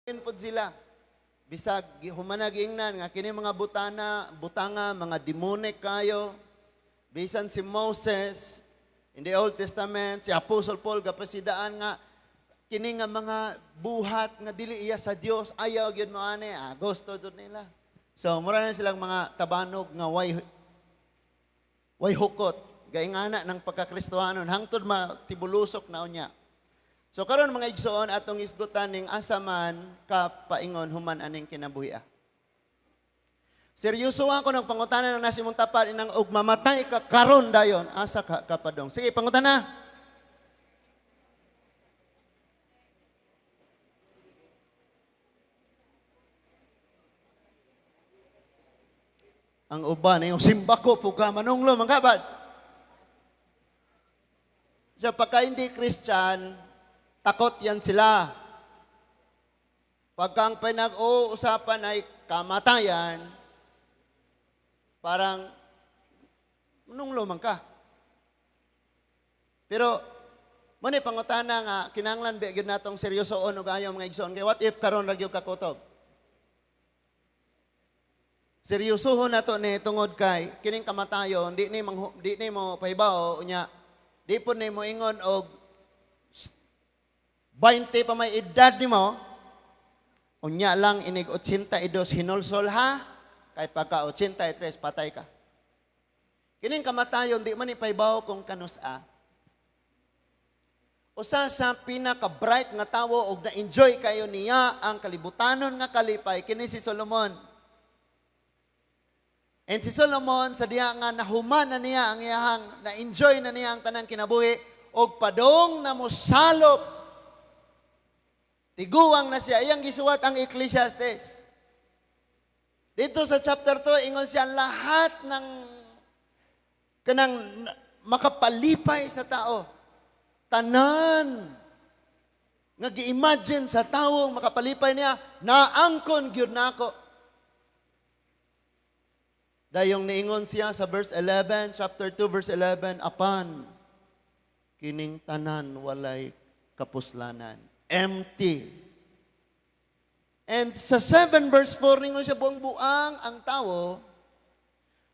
Pod sila. Bisag humana giingnan nga kini mga butana, butanga, mga demonic kayo. Bisan si Moses in the Old Testament, si Apostle Paul gapasidaan nga kini nga mga buhat nga dili iya sa Dios, ayaw gyud mo ani, gusto jud nila. So mura na silang mga tabanog nga way hukot, gaingana ng pagkakristohanon hangtod matibulusok na unya. So karon, mga igsoon, atong isgutan ning asa man ka paingon human aning kinabuhi. Seryoso ako ng pangutana ng nasa imong tapat inang og mamatay ka karon dayon, asa ka kapadong? Sige, pangutana. Ang uban yung simbako puga manunglo mga kabad. So pagka hindi Christian, takot yan sila. Pagka ang pinag-uusapan ay kamatayan, parang manunglo man ka. Pero mo ni pangutana nga kinahanglan ba gyud natong seryosoon og ayo, mga igsoon, kay what if karon ra gyud ka kutob? Seryosohon nato ni tungod kay kining kamatayon di ni mo pahibaw unya, di pud ni mo ingon og 20 pa may edad nimo unya lang, inig 82 hinulsol ha, kay pagka 83 patay ka. Kining kamatayon di man ni pahibaw kung kanus-a. Usa sa pinaka-bright nga tawo og na-enjoy kayo niya ang kalibutanon nga kalipay, kini si Solomon. And si Solomon, sa diha nga nahuman na niya ang iyahang, na-enjoy na niya ang tanang kinabuhi, og padong na mosalop, tiguang na siya, iyang gisuwat ang Ecclesiastes. Dito sa chapter 2, ingon siya lahat ng kanang makapalipay sa tao. Tanan nga gi-imagine sa tawo makapalipay niya, naangkon gyud nako. Dayong niingon siya sa verse 11, chapter 2, verse 11, apan kining tanan walay kapuslanan. Empty. And sa 7 verse 4, ningon siya, buang buang ang tawo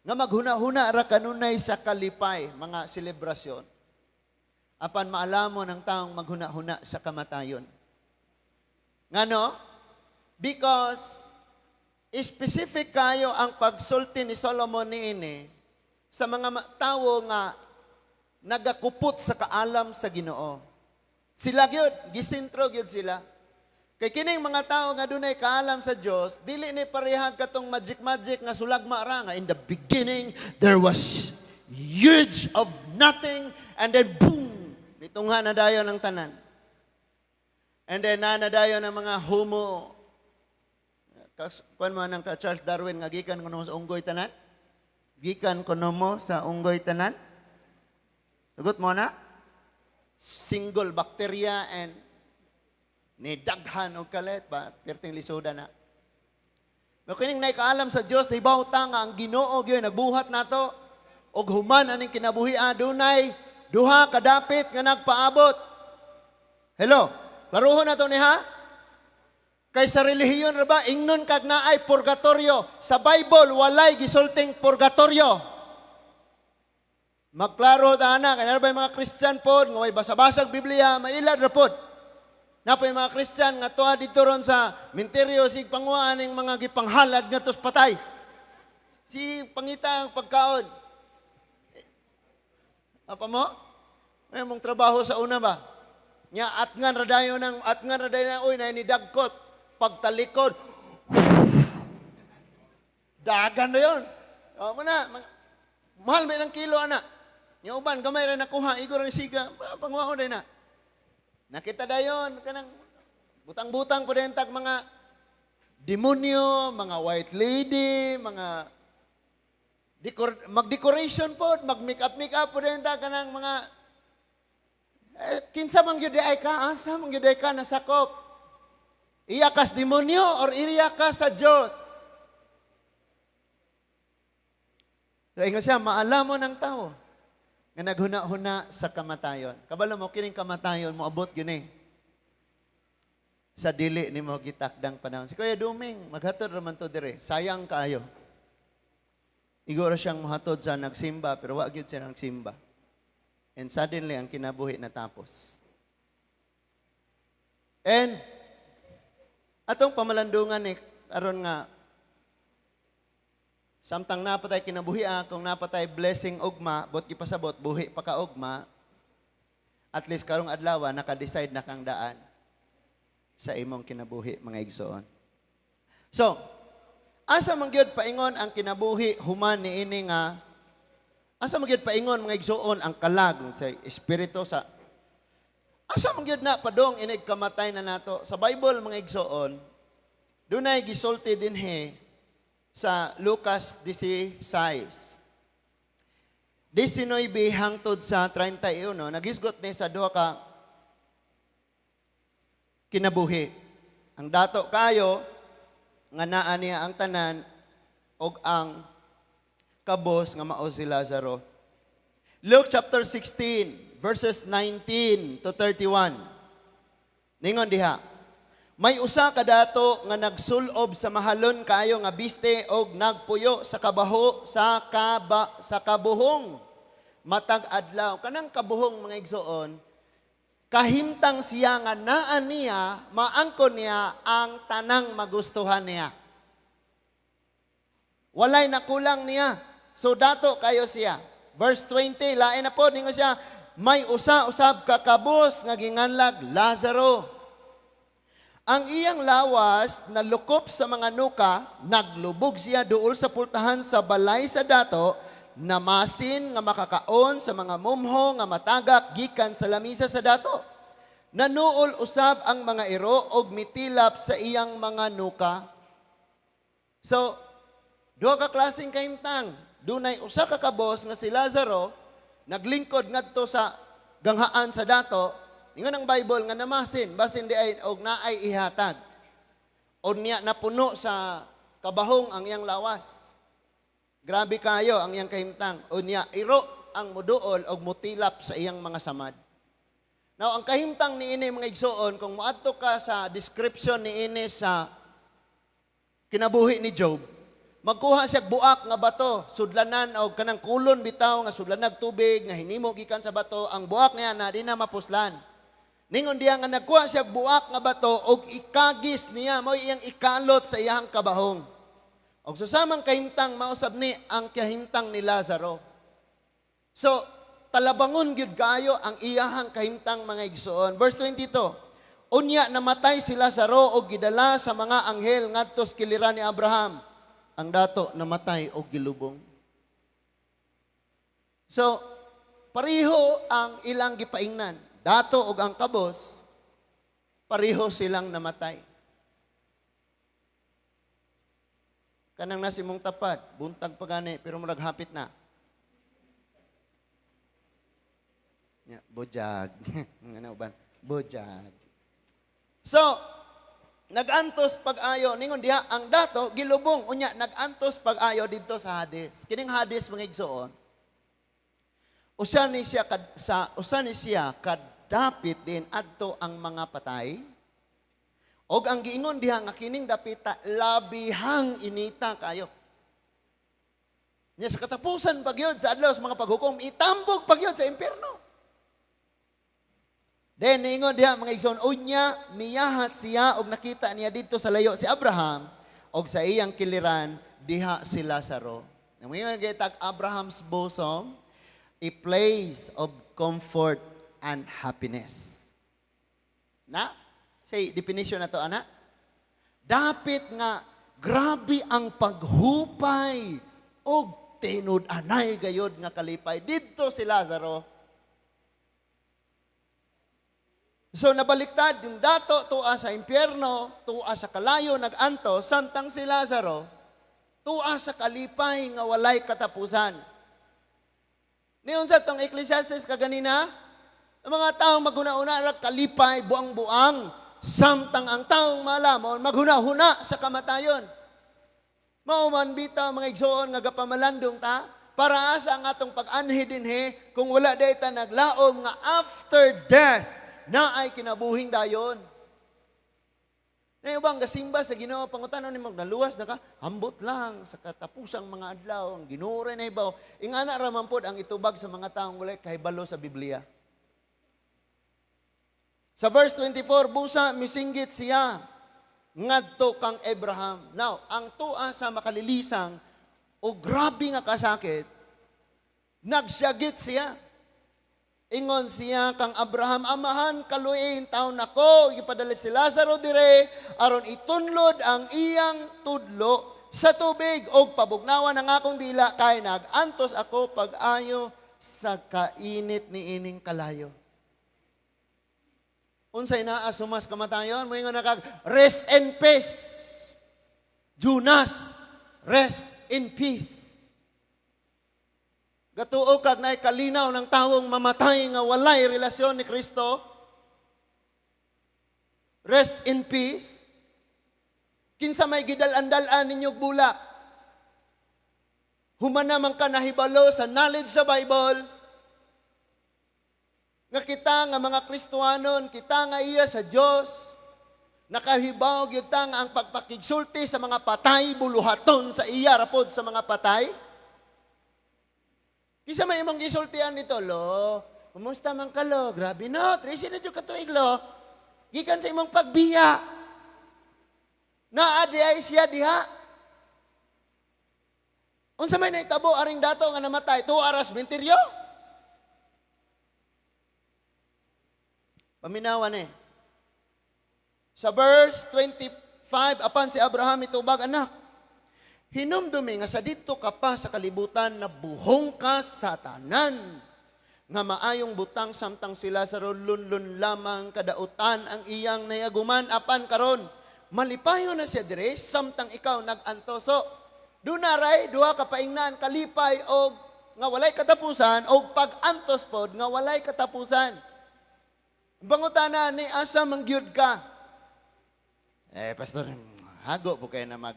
nga maghuna-huna ra kanunay sa kalipay, mga selebrasyon. Apan maalamon ang taong maghuna-huna sa kamatayon. Ngano? Because specific kayo ang pagsulti ni Solomon niini sa mga tawo nga nagakupot sa kaalam sa Ginoo. Sila gyud, gisentro gyud sila. Kay kining mga tao nga dunay kaalam sa Dios, dili ni parehag katong magic magic nga sulagma ra nga in the beginning there was huge of nothing and then boom, nitungha na dayon ang tanan. And then na dayon ang mga homo. Kuan mo nang ka Charles Darwin nga gikan kuno sa unggoy tanan? Gikan kuno mo sa unggoy tanan? Sagot mo na? Single bacteria and ni daghan og kalit ba, perting lisuda na. Pero kining naikaalam sa Dios, nahibaw ta nga ang Ginoo gyud nagbuhat nato og human aning kinabuhi adunay duha ka dapit nga nagpaabot. Hello, klarohon nato ni ha? Kay sa relihiyon ra ba ingnon kag naay purgatorio? Sa Bible walay gisulting purgatorio. Magklaro ta ana kay naa ba mga Christian pod nga way basa-basag Biblia, mailad ra pod. Napoy mga Christian nga tuwa dito ron sa minteryo sig panguha ning mga gipanghalad nga tos patay. Si pangita ang pagkaon. Apa mo? May mong trabaho sa una ba? Nya atngan ra dayon ng uy na ni dagkot pagtalikod. Dagan na yon. O mo na, mahal may ng kilo ana. Nya uban gamay ra nakuha, igo ra ni siga, panguha ko na. Nakita dayon kanang butang-butang po din tag mga demonyo, mga white lady, mga decor, mag-decoration po, mag-makeup makeup po din tag kanang mga kinsa man gyud ay ka, asa man gyud ay ka nasakop? Iya kas demonyo or iya ka sa Dios? So, ingon siya, maalamon ang tao nga naghuna-huna sa kamatayon. Kabalo mo, kining kamatayon, moabot yun eh. Sa dili nimo gitakdang panahon. Si Kuya Duming, maghatod raman to dire. Sayang kaayo. Igo ra siyang mohatod sa nagsimba, pero wa gyud siya nagsimba. And suddenly, ang kinabuhi natapos. And atong pamalandungan ni aron nga samtang napatay kinabuhi, kung napatay blessing ugma, bot gipasabot buhi pa ka ugma, at least karong adlaw naka-decide na kang daan sa imong kinabuhi, mga igsoon. So, asa man gyud paingon ang kinabuhi human niini nga, asa man gyud paingon, mga igsoon, ang kalag sa espiritu, sa asa man gyud na padong inig kamatay na nato? Sa Bible, mga igsoon, dunay gisulti dinhi sa Lucas 16 19 hangtod sa 31, nagisgot ni sa duha ka kinabuhi. Ang dato kayo nga naa niya ang tanan og ang kabos nga mao si Lazaro. Luke chapter 16 verses 19 to 31. Ningon diha, "May usa ka dato nga nagsulob sa mahalon kaayo nga biste og nagpuyo sa kabaho sa kaba sa kabuhong matag adlaw." Kanang kabuhong, mga igsoon, kahimtang siya nga naa niya, maangkon niya ang tanang magustuhan niya. Walay nakulang niya. So dato kayo siya. Verse 20, lain na po, ningon siya, "May usa usab ka kabos nga ginganlag Lazaro. Ang iyang lawas nalukop sa mga nuka, naglubog siya duol sa pultahan sa balay sa dato, namasin nga makakaon sa mga mumho nga matagak gikan sa lamisa sa dato. Nanuol usab ang mga iro og mitilap sa iyang mga nuka." So, duha ka klaseng kahimtang. Dunay usa ka kabos nga si Lazaro, naglingkod ngadto sa ganghaan sa dato. Ingon ang Bible nga namasin, basin di ay og naay ihatag. O niya napuno sa kabahong ang iyang lawas. Grabe kayo ang iyang kahimtang. O niya iro ang muduol og mutilap sa iyang mga samad. Now, ang kahimtang niini, mga igsoon, kung moadto ka sa description niini sa kinabuhi ni Job, magkuha siya buak nga bato, sudlanan og kanang kulon bitaw nga sudlanag tubig nga hinimo gikan sa bato, ang buak niya na di na mapuslan. Ningon diya nga nagkuha siya buak nga bato og ikagis niya, mao iyang ikalot sa iyang kabahong. Og sa samang kahimtang, mausab ni ang kahimtang ni Lazaro. So, talabangon gyud kayo ang iyahang kahimtang, mga igsoon. Verse 22. "Unya namatay si Lazaro og gidala sa mga anghel ngadto sa kiliran ni Abraham. Ang dato namatay og gilubong." So, pareho ang ilang gipaingnan. Dato og ang kabos, pareho silang namatay. Kanang nasa imong tapad, buntag pa gani, pero murag hapit na. Ya, bujag. Nga uban? Bujag. So, nagantos pag-ayo, ningon diha ang dato gilubong, unya nagantos pag-ayo didto sa Hades. Kining Hades, mga igsoon, usa ni siya kadapit din adto ang mga patay. Og ang giingon diha nga kining dapita labihang inita kayo. Nya sa katapusan pagyud sa adlaw sa mga paghukom, itambog pagyud sa impierno. Then niingon diha, mga igsoon, "Unya miyahat siya og nakita niya didto sa layo si Abraham og sa iyang kiliran diha si Lazaro." Ningon gitag Abraham's bosom, a place of comfort and happiness. Na? Say, definition na to, ana? Dapit nga, grabe ang paghupay og tinud-anay gayod nga kalipay. Didto si Lazaro. So nabaliktad, yung dato tua sa impyerno, tua sa kalayo naganto, samtang si Lazaro, tua sa kalipay nga walay katapusan. Niyon sa tong Ecclesiastes kaganina, ang mga taong maghuna-huna ra kalipay, buang-buang, samtang ang taong malamon maghuna-huna sa kamatayon. Mao man bitaw, mga igsoon, nga gapamalandong ta, para asa ang atong pag-anhi dinhi kung wala day ta naglaom nga after death na ay kinabuhing dayon? Na ubang gasimba sa Ginoo, pangutana nimo, "Naluwas na ka?" "Ambot lang sa katapusang mga adlaw, ang Ginoo ra nahibaw." Ingana ra man pod ang itubag sa mga taong walay kahibalo sa Biblia. Sa verse 24, busa misinggit siya ngadto kang Abraham. Now, ang tuwa sa makalilisang o grabe nga kasakit, nagsyagit siya. Ingon siya kang Abraham, "Amahan, kaluoyi taon nako, ipadala si Lazaro dire, aron itunlod ang iyang tudlo sa tubig, og pabugnawan ang akong dila, kay nag-antos ako pag-ayo sa kainit ni ining kalayo." Unsay naa sumas kamatayon? Moingon na kag, "Rest in peace. Jonas, rest in peace." Gatuo kag naay kalinaw ng tawong mamatay nga walay relasyon ni Kristo? Rest in peace. Kinsa may gidal-an-dal-an ninyong bulak? Human naman ka nahibalo sa knowledge sa Bible, nga kita nga mga Kristohanon, kita nga iya sa Dios, nakahibaw gyud ta nga ang pagpakigsulti sa mga patay buluhaton sa iya rapod sa mga patay. Kinsa may imong gisultian nito, "Lo? Kumusta man ka, lo? Grabe no, 13 na jud ka tuig, lo. Gikan sa imong pagbiya." Naa di ay siya diha. Unsa may nahitabo aring dato nga namatay? Tuwa ra sementeryo? Paminawan eh. Sa verse 25, apan si Abraham itubag, "Anak, hinumdumi nga sa didto ka pa sa kalibutan nabuhong ka sa tanan nga maayong butang samtang si Lazaro lunlun lamang kadautan ang iyang nayaguman, apan karon malipayon na siya dire samtang ikaw nag-antoso." Duna ray duha ka paingnan, kalipay og nga walay katapusan og pag-antos pod nga walay katapusan. Bangutana ni asa man gyud ka? "Eh, pastor, hago po kayo na mag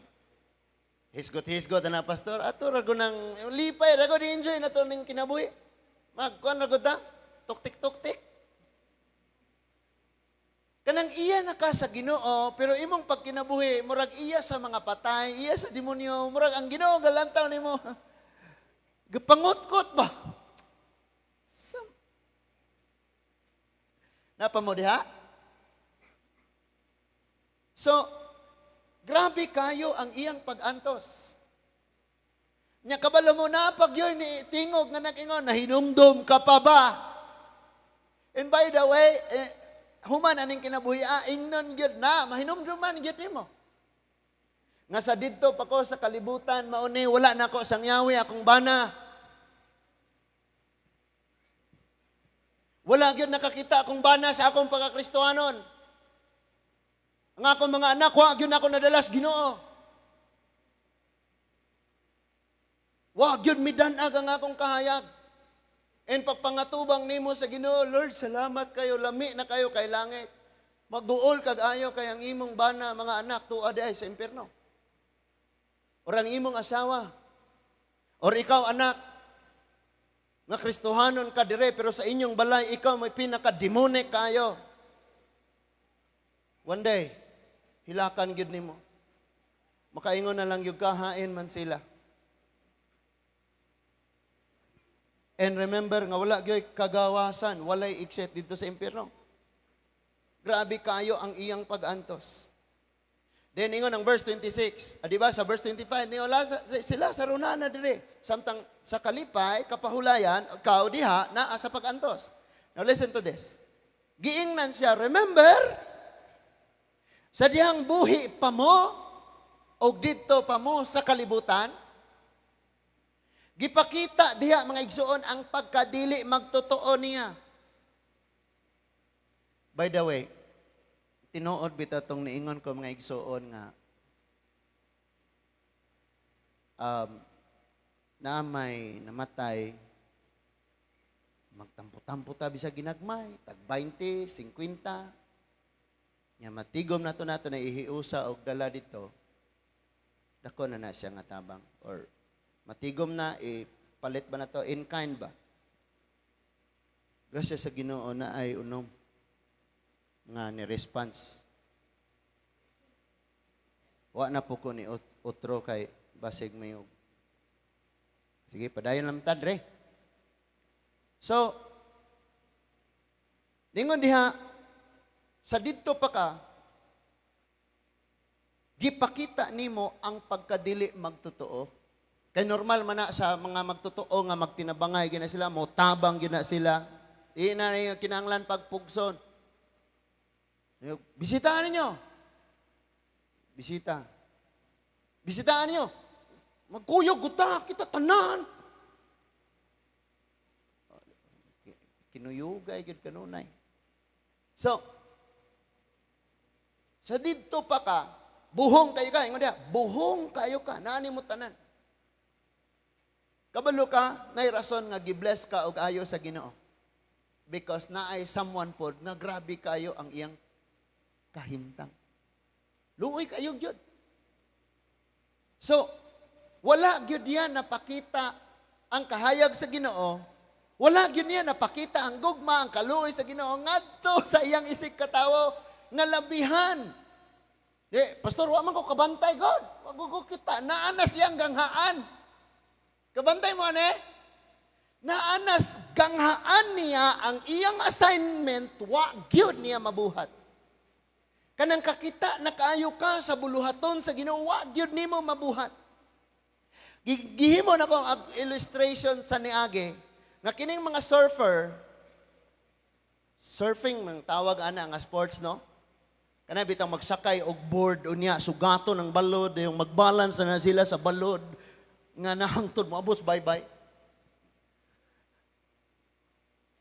hisgot-hisgot na, pastor. Ato ra ko nang lipay, ra ko di enjoy na to ning kinabuhi. Magkuan ra gud ta. Tuktik-tuktik." Kanang iya na ka sa Ginoo, pero imong pagkinabuhi, murag iya sa mga patay, iya sa demonyo, murag ang Ginoo galantaw nimo. Gapangutkot ba? Napa mo diha? So, grabe kayo ang iyang pag-antos. Nya kabalo mo na pag yun ni tingog nga nakingon, "Nahinumdum ka pa ba?" And by the way, eh, human aning kinabuhi, ingnon gyud na, mahinumduman gyud nimo. Nga sa didto pa ko sa kalibutan, mauni, wala na ko sangyawi akong bana. Wala gyud nakakita akong bana sa akong pagkakristohanon. Ang akong mga anak, wa gyud ako nadalas Ginoo. Wa gyud midanag ang akong kahayag. And pagpangatubang nimo sa Ginoo, "Lord, salamat kayo, lami na kayo kay langit." Magduol kag ayo kay ang imong bana, mga anak, tuwa di ay sa impierno. Or ang imong asawa. Or ikaw, anak, nga Kristohanon ka dire, pero sa inyong balay, ikaw may pinaka-demonic kayo. One day, hilakan gyud nimo. Makaingon na lang gyud ka, hain man sila. And remember nga wala gyud kagawasan, walay exit dito sa impierno. Grabe kayo ang iyang pag-antos. Then ingon ang verse 26, di ba sa verse 25, niyo si Lazaro na na dire. Samtang sa kalipay, kapahulayan, ikaw diha naa sa pag-antos. Now listen to this. Giingnan siya, "Remember, sa dihang buhi pa mo, o didto pa mo sa kalibutan." Gipakita diha, mga igsuon, ang pagkadili magtotoo niya. By the way, tinuod bitaw tong niingon ko, mga igsuon, nga na may namatay, magtampo-tampo ta bisag ginagmay, tag 20, 50. Nya matigom nato nato na ihiusa og dala dito, dako na na siya nga tabang or matigom na ipalit ba na to in kind ba. Grasya sa Ginoo na ay unom nga ni response. Wa na po ko ni otro kay basig may og. Sige, padayon lang ta dre. So, ningon diha, sa didto pa ka, gipakita nimo ang pagkadili magtotoo. Kay normal man na sa mga magtotoo nga magtinabangay gina sila, mo tabang gina sila. Di na yung kinahanglan pagpugson. Bisitahan ninyo. Bisita. Bisitahan ninyo. Magkuyog guta kita tanan. Kinuyugay gid kanunay. So, sa didto pa ka, buhong kayo ka. Ingon diha, buhong kayo ka. Naani mo tanan. Kabalo ka, nay rason nga gibless ka og ayo sa Ginoo. Because naay someone pod nga grabe kayo ang iyang kahimtang. Luoy kayo gyud. So, wala gyud niya napakita ang kahayag sa Ginoo. Wala gyud niya napakita ang gugma, ang kaluoy sa Ginoo ngadto sa iyang isig katawo nga labihan. Di, "Pastor, wa man ko kabantay God." Wa ko kita naa na siyang ganghaan. Kabantay mo ane? Naanas ganghaan niya ang iyang assignment, wa gyud niya mabuhat. Kanang kakita na kaayo ka sa buluhaton sa Ginoo, wa gyud nimo mabuhat. Gihimo na kong illustration sa niagi nga kining mga surfer, surfing mang tawag ana nga sports, no? Kana bitang magsakay og board unya sugaton ang balod, yung magbalance na sila sa balod nga nahangtod moabot bye-bye.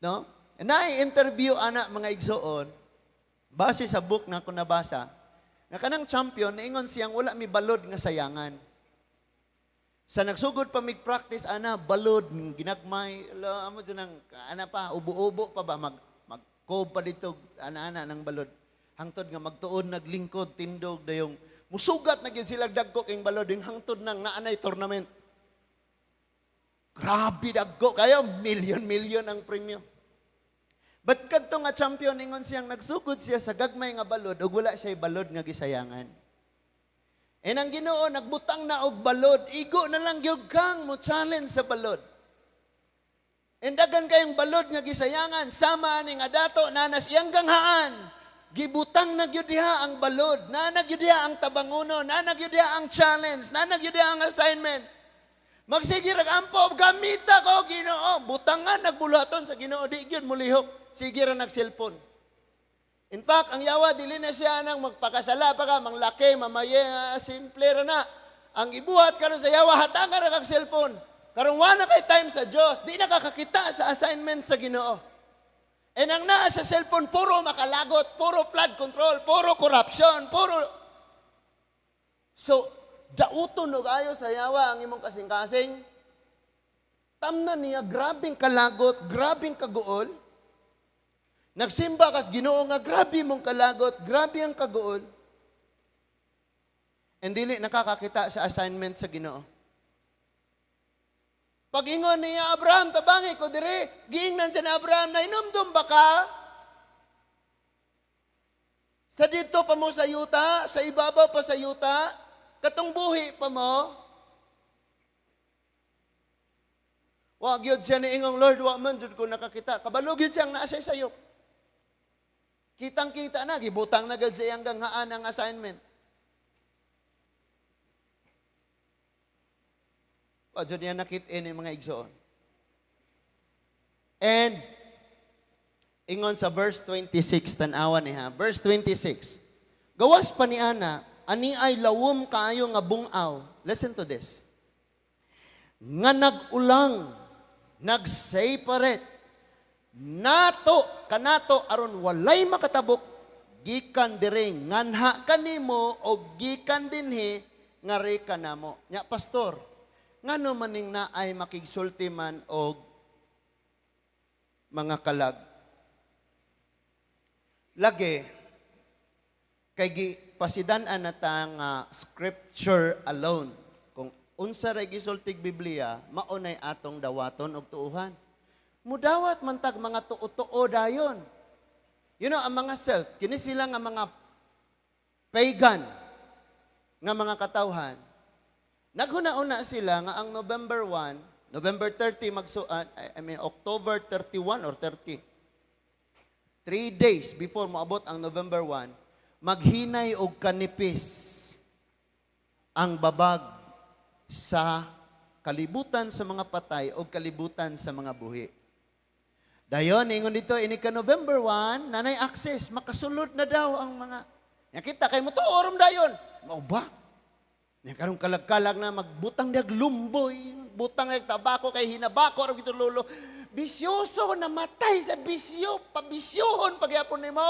No? Na interview ana, mga igsoon, base sa book nga ako nabasa, nga kanang champion, naingon siyang wala mi balod nga sayangan. Sa nagsugod pa mig practice ana, balod ginagmay, ala amo dyan ang ana pa, ubo-ubo pa ba, mag pa dito ana-ana ng balod. Hangtod nga magtuod naglingkod tindog, dayong musugat na gyud sila dagko king balod, yung hangtod nang naanay tournament. Grabe dagko kayo, million-million ang premyo. But kadto nga champion, ingon siyang nagsugod siya sa gagmay nga balod ug wala siya balod nga gisayangan. And ang Ginoo nagbutang na og balod, igo na lang gyud kang mo challenge sa balod. And dagan kayong balod nga gisayangan, sama ani nga dato nanas iyang ganghaan. Gibutang na gyud diha ang balod, naa na gyud diha ang tabanguno, naa na gyud diha ang challenge, naa na gyud diha ang assignment. Magsige rag ampo, gamita ko Ginoo, butangan nagbuluhaton sa Ginoo, di gyud mulihok. Sige ra nag-cellphone. In fact, ang yawa dili na siya nang magpakasala pa ka, manglaki, mamaye, simple ra na. Ang ibuhat karon sa yawa, hatagan ra kag cellphone. Karon wa na kay time sa Dios, di na kakakita sa assignment sa Ginoo. And ang naa sa cellphone, puro makalagot, puro flood control, puro corruption, puro. So, dauton og ayo sa yawa ang imong kasing-kasing. Tamna niya, grabing kalagot, grabing kaguol. Nagsimba kas Ginoo nga grabe mong kalagot, grabe ang kaguol. And dili nakakakita sa assignment sa Ginoo. Pag-ingon niya, "Abraham, tabangi ko dire." Giingnan siya ni Abraham, "Nainumdum ba ka? Sa dito pa mo sa yuta, sa ibabaw pa sa yuta, katong buhi pa mo." Wa gyud siya niingong, "Lord, wa man jud ko nakakita." Kabalo gyud siyang naa siya sayop. Kitang-kita na, gibutang na gud sa iyang ganghaan ang assignment. Wa jud niya nakit-in yung mga igsoon. And ingon sa verse 26, tan-awan niya, verse 26. Gawas pa ni ana, ani ay lawom kaayo nga bungaw. Listen to this. Nga nag-ulang, nag-separate, nato, kanato, aron walay makatabok, gikan dire nganha kanimo o gikan dinhi ngari kanamo. Nya pastor, ngano maning naay makigsulti man og mga kalag? Lagi kay gipasidan-an na ta nga scripture alone. Kung unsa ra gisultig Biblia, mao nay atong dawaton og tuuhan. Mudawat man tag mga tuo-tuo dayon. Ang mga Celt, kini sila nga mga pagan, Nga mga katawhan, naghuna-una sila nga ang November 1, November 30 magsu I mean October 31 or 30. 3 days before moabot ang November 1, maghinay og kanipis ang babag sa kalibutan sa mga patay o kalibutan sa mga buhi. Dayon, ingon dito, ini ka November 1, nanay access, makasulod na daw ang mga. Nya kita kay mo tuorom dayon. Mao ba? Nya karong kalag-kalag na magbutang dag lumboy, butang dag tabako kay hinabako ra gito lolo. Bisyoso, namatay sa bisyo, pabisyohon pagyapon nimo.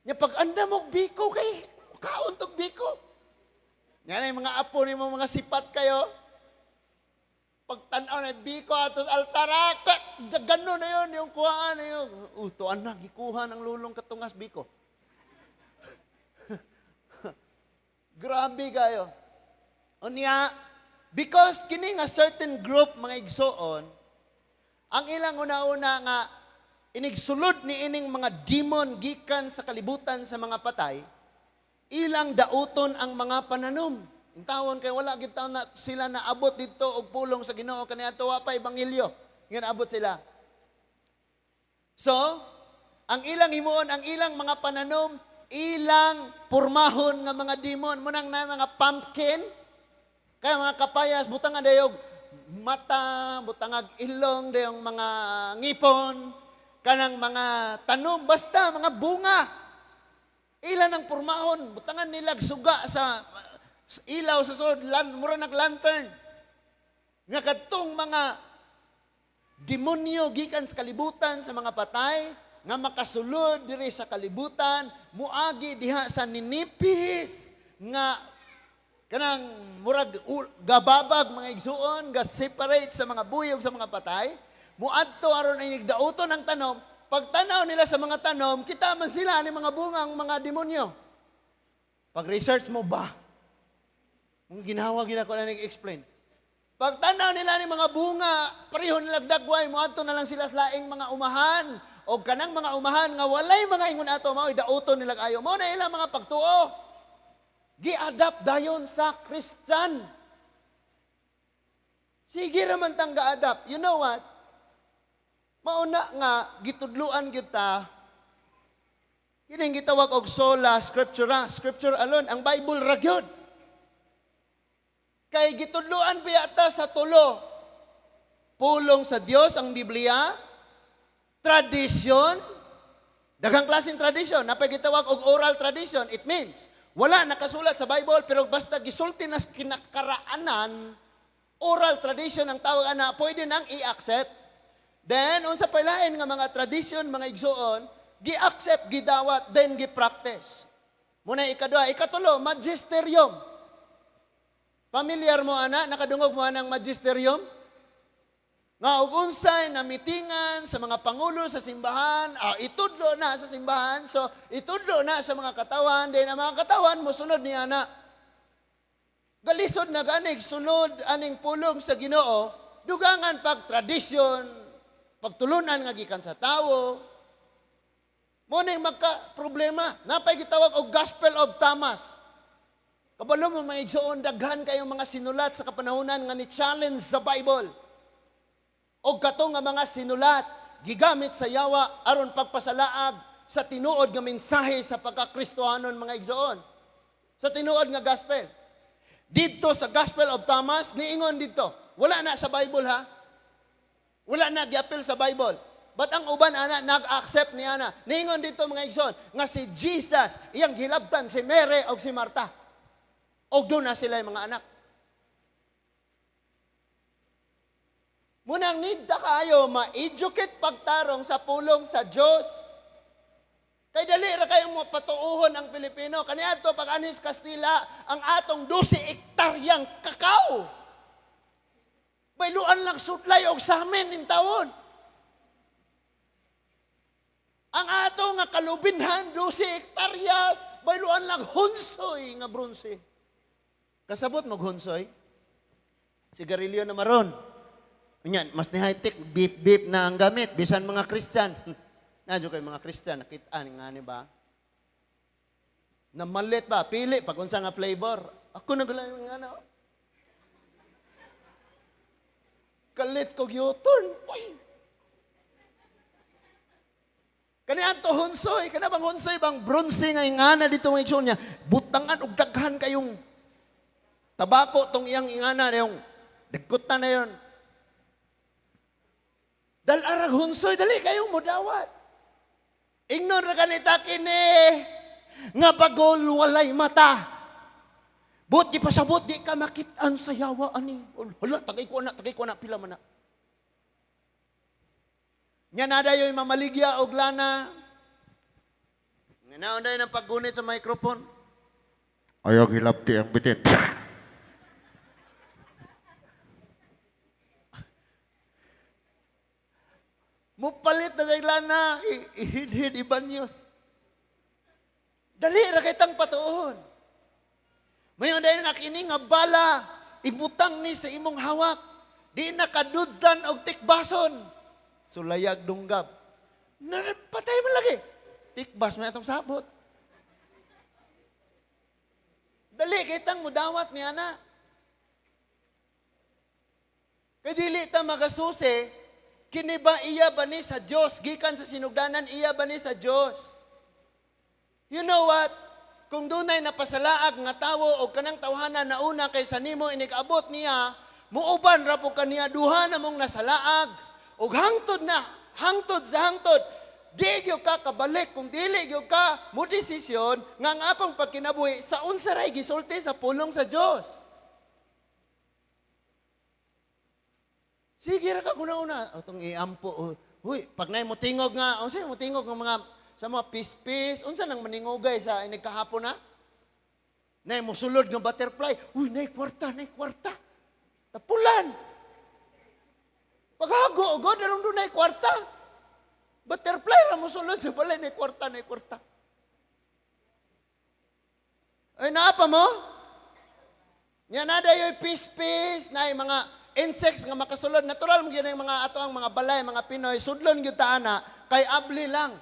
Nya pag anda mo biko kay kaon tog biko. Nya na yung mga apo nimo, mga sipat kayo. Pagtanaw na biko ato sa altara, gano'n na yun, yung kuhaan na yun. Tuan na, gikuha ng lulong katungas biko. Grabe kayo. Unya, because kini nga certain group, mga igsoon, ang ilang una-una nga inigsulod ni ining mga demon gikan sa kalibutan sa mga patay, ilang dauton ang mga pananom. Intawon kay wala gid taon na sila naabot didto og pulong sa Ginoo kaniadto, wa pa ebanghelyo. Nga naabot sila. So, ang ilang himuon, ang ilang mga pananom, ilang purmahon nga mga demon, munang na mga pumpkin, kaya mga kapayas, butang nga dayog mata, butangag ilong, dayong mga ngipon, kanang mga tanom, basta mga bunga. Ilan ang purmahon, butangan nila suga sa ilaw sa sulod, mura nag lantern. Nga kadtong mga demonyo gikan sa kalibutan sa mga patay, nga makasulod diri sa kalibutan, muagi diha sa ninipis nga kanang murag gababag, mga igsuon, ga separate sa mga buyog sa mga patay, muadto aron ay nagdauton ang tanom. Pagtanaw nila sa mga tanom, kita man sila ni mga bungang mga demonyo. Pag research mo ba, mong ginawa gina ko na nag-explain. Pagtanaw nila ni mga bunga, pareho nila dagway, muadto na lang sila sa laing mga umahan. O kanang mga umahan nga walay mga ingon ato, mao'y dauton nila ayo. Mao na ilang mga pagtuo. Gi-adapt dayon sa Christian. Sige raman tang ga-adapt. You know what? Mauna nga gitudluan gyud ta kining gitawag og sola scriptura, scripture alone, ang Bible ra gyud. Kay gitudluan biya ta sa tulo. Pulong sa Dios ang Biblia, tradisyon, daghang klaseng tradisyon, napay gitawag og oral tradition. It means wala nakasulat sa Bible pero basta gisulti nas kinakaraanan, oral tradition ang tawag ana, pwede nang i-accept. Then unsa pa lain nga mga tradisyon, mga igsuon, gi-accept, gidawat, then gi-practice. Muna ikaduha, ikatulo, magisterium. Familiar mo ana, nakadungog mo anang magisterium? Nga og unsay na mitingan sa mga pangulo sa simbahan, itudlo na sa simbahan, so itudlo na sa mga katawan, then ang mga katawan mosunod ni ana. Galisod na ganig sunod aning pulong sa Ginoo, dugangan pag tradisyon, pagtulunan nga gikan sa tawo. Mo ning magka problema. Napay gitawag og Gospel of Thomas. Kabalo mo, mga igsoon, daghan kayong mga sinulat sa kapanahonan nga ni challenge sa Bible. Og kato nga mga sinulat gigamit sa yawa aron pagpasalaag sa tinuod nga mensahe sa pagkakristohanon, mga igsoon. Sa tinuod nga gospel. Didto sa Gospel of Thomas, niingon didto. Wala na sa Bible ha. Wala na giapil sa Bible. But ang uban ana nag-accept ni ana. Niingon didto, mga igsoon, nga si Jesus iyang gilabtan si Mary og si Martha. Og doon na sila yung mga anak. Munang nidta kayo ma-educate pagtarong sa pulong sa Dios. Kay dali ra kayong mapatuuhon ang Pilipino. Kaniadto pag anis Kastila, ang atong 12 ektaryang kakao. Bayluan lang sudlay og samin ning tawon. Ang ato nga kalubinhan, 12 ektaryas, bayluan lang hunsoy nga bronse. Kasabot mo hunsoy? Sigarilyo na maron. Unyan, mas ni high-tech, beep-beep na ang gamit. Bisan mga Christian. Nadyo kay mga Christian, nakita nga ni ba? Namalit ba? Pili pag unsa nga flavor. Ako nagulay nga ano. Kalit kog U-turn. Uy! Kani ato hunsoy, kana bang hunsoy bang bronze nga ingana dito mga igsoon niya. Butangan og daghan kayong tabako tong iyang ingana yung dagkutan na yon. Dal-arag hunsoy, dali kayong mudawat. Ingnon ra kanita kini nga bagol walay mata. But di pasabot di ka makit-an sa yawa ani. Hala, tagay ko na, pila man na. Nya na dayoy mamaligya og lana. Nga naon dayon ang paggunit sa microphone. Ayaw hilabti ang bitin. Mupalit na dahil lana, ihidhid ibanyos. Dali ra kay tang patuon. Mayon dahil nga kini nga bala, ibutang ni sa imong hawak. Di na kaduddan og tikbason. Sulayag dunggab. Patay man lagi. Tikbas may atong sabot. Dali kay tang mudawat ni ana. Kay dili ta magasusi, kini ba iya ba ni sa Dios gikan sa sinugdanan iya ba ni sa Dios? You know what? Kung dunay napasalaag nga tawo o kanang tawhana nauna kaysa nimo inig-abot niya, muuban ra po kaniya duha na mong nasalaag. Og hangtod na, hangtod sa hangtod, di gyud ka kabalik kung dili gyud ka mo desisyon nga ang akong pagkinabuhi sa unsa ray gisulti sa pulong sa Dios. Sige ra ka una-una. Atong iampo. Oh. Huy, pag nay mo tingog nga, unsa mo tingog nga mga sa mga pispis, unsa nang maningugay sa inig kahapon na? Nay mosulod nga butterfly. Uy, nay kwarta, nay kwarta. Tapulan. Paghago, god, arong dunay kwarta. Butterfly ra mosulod sa balay, nay kwarta, nay kwarta. Ay, naapa mo? Nya na dayoy pispis, nay mga insects nga makasulod. Natural mo gyud ang mga ato ang mga balay, mga Pinoy, sudlon gyud ta ana, kay abli lang.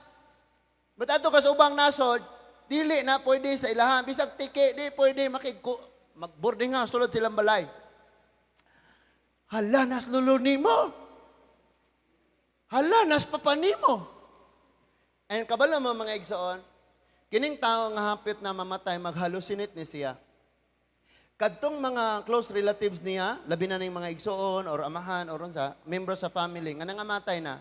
But ato ka sa ubang nasod, dili na pwede sa ilahan. Bisag tiki, di pwede mag-boarding house, sulod silang balay. Hala, nas lulo nimo. Hala, nas papa nimo. And kabalo mo mga igsoon, kining tao nga hapit na mamatay, maghalusinate ni siya. Kadtong mga close relatives niya, labi na ning mga igsoon or amahan or unsa, membro sa family, nga nangamatay na.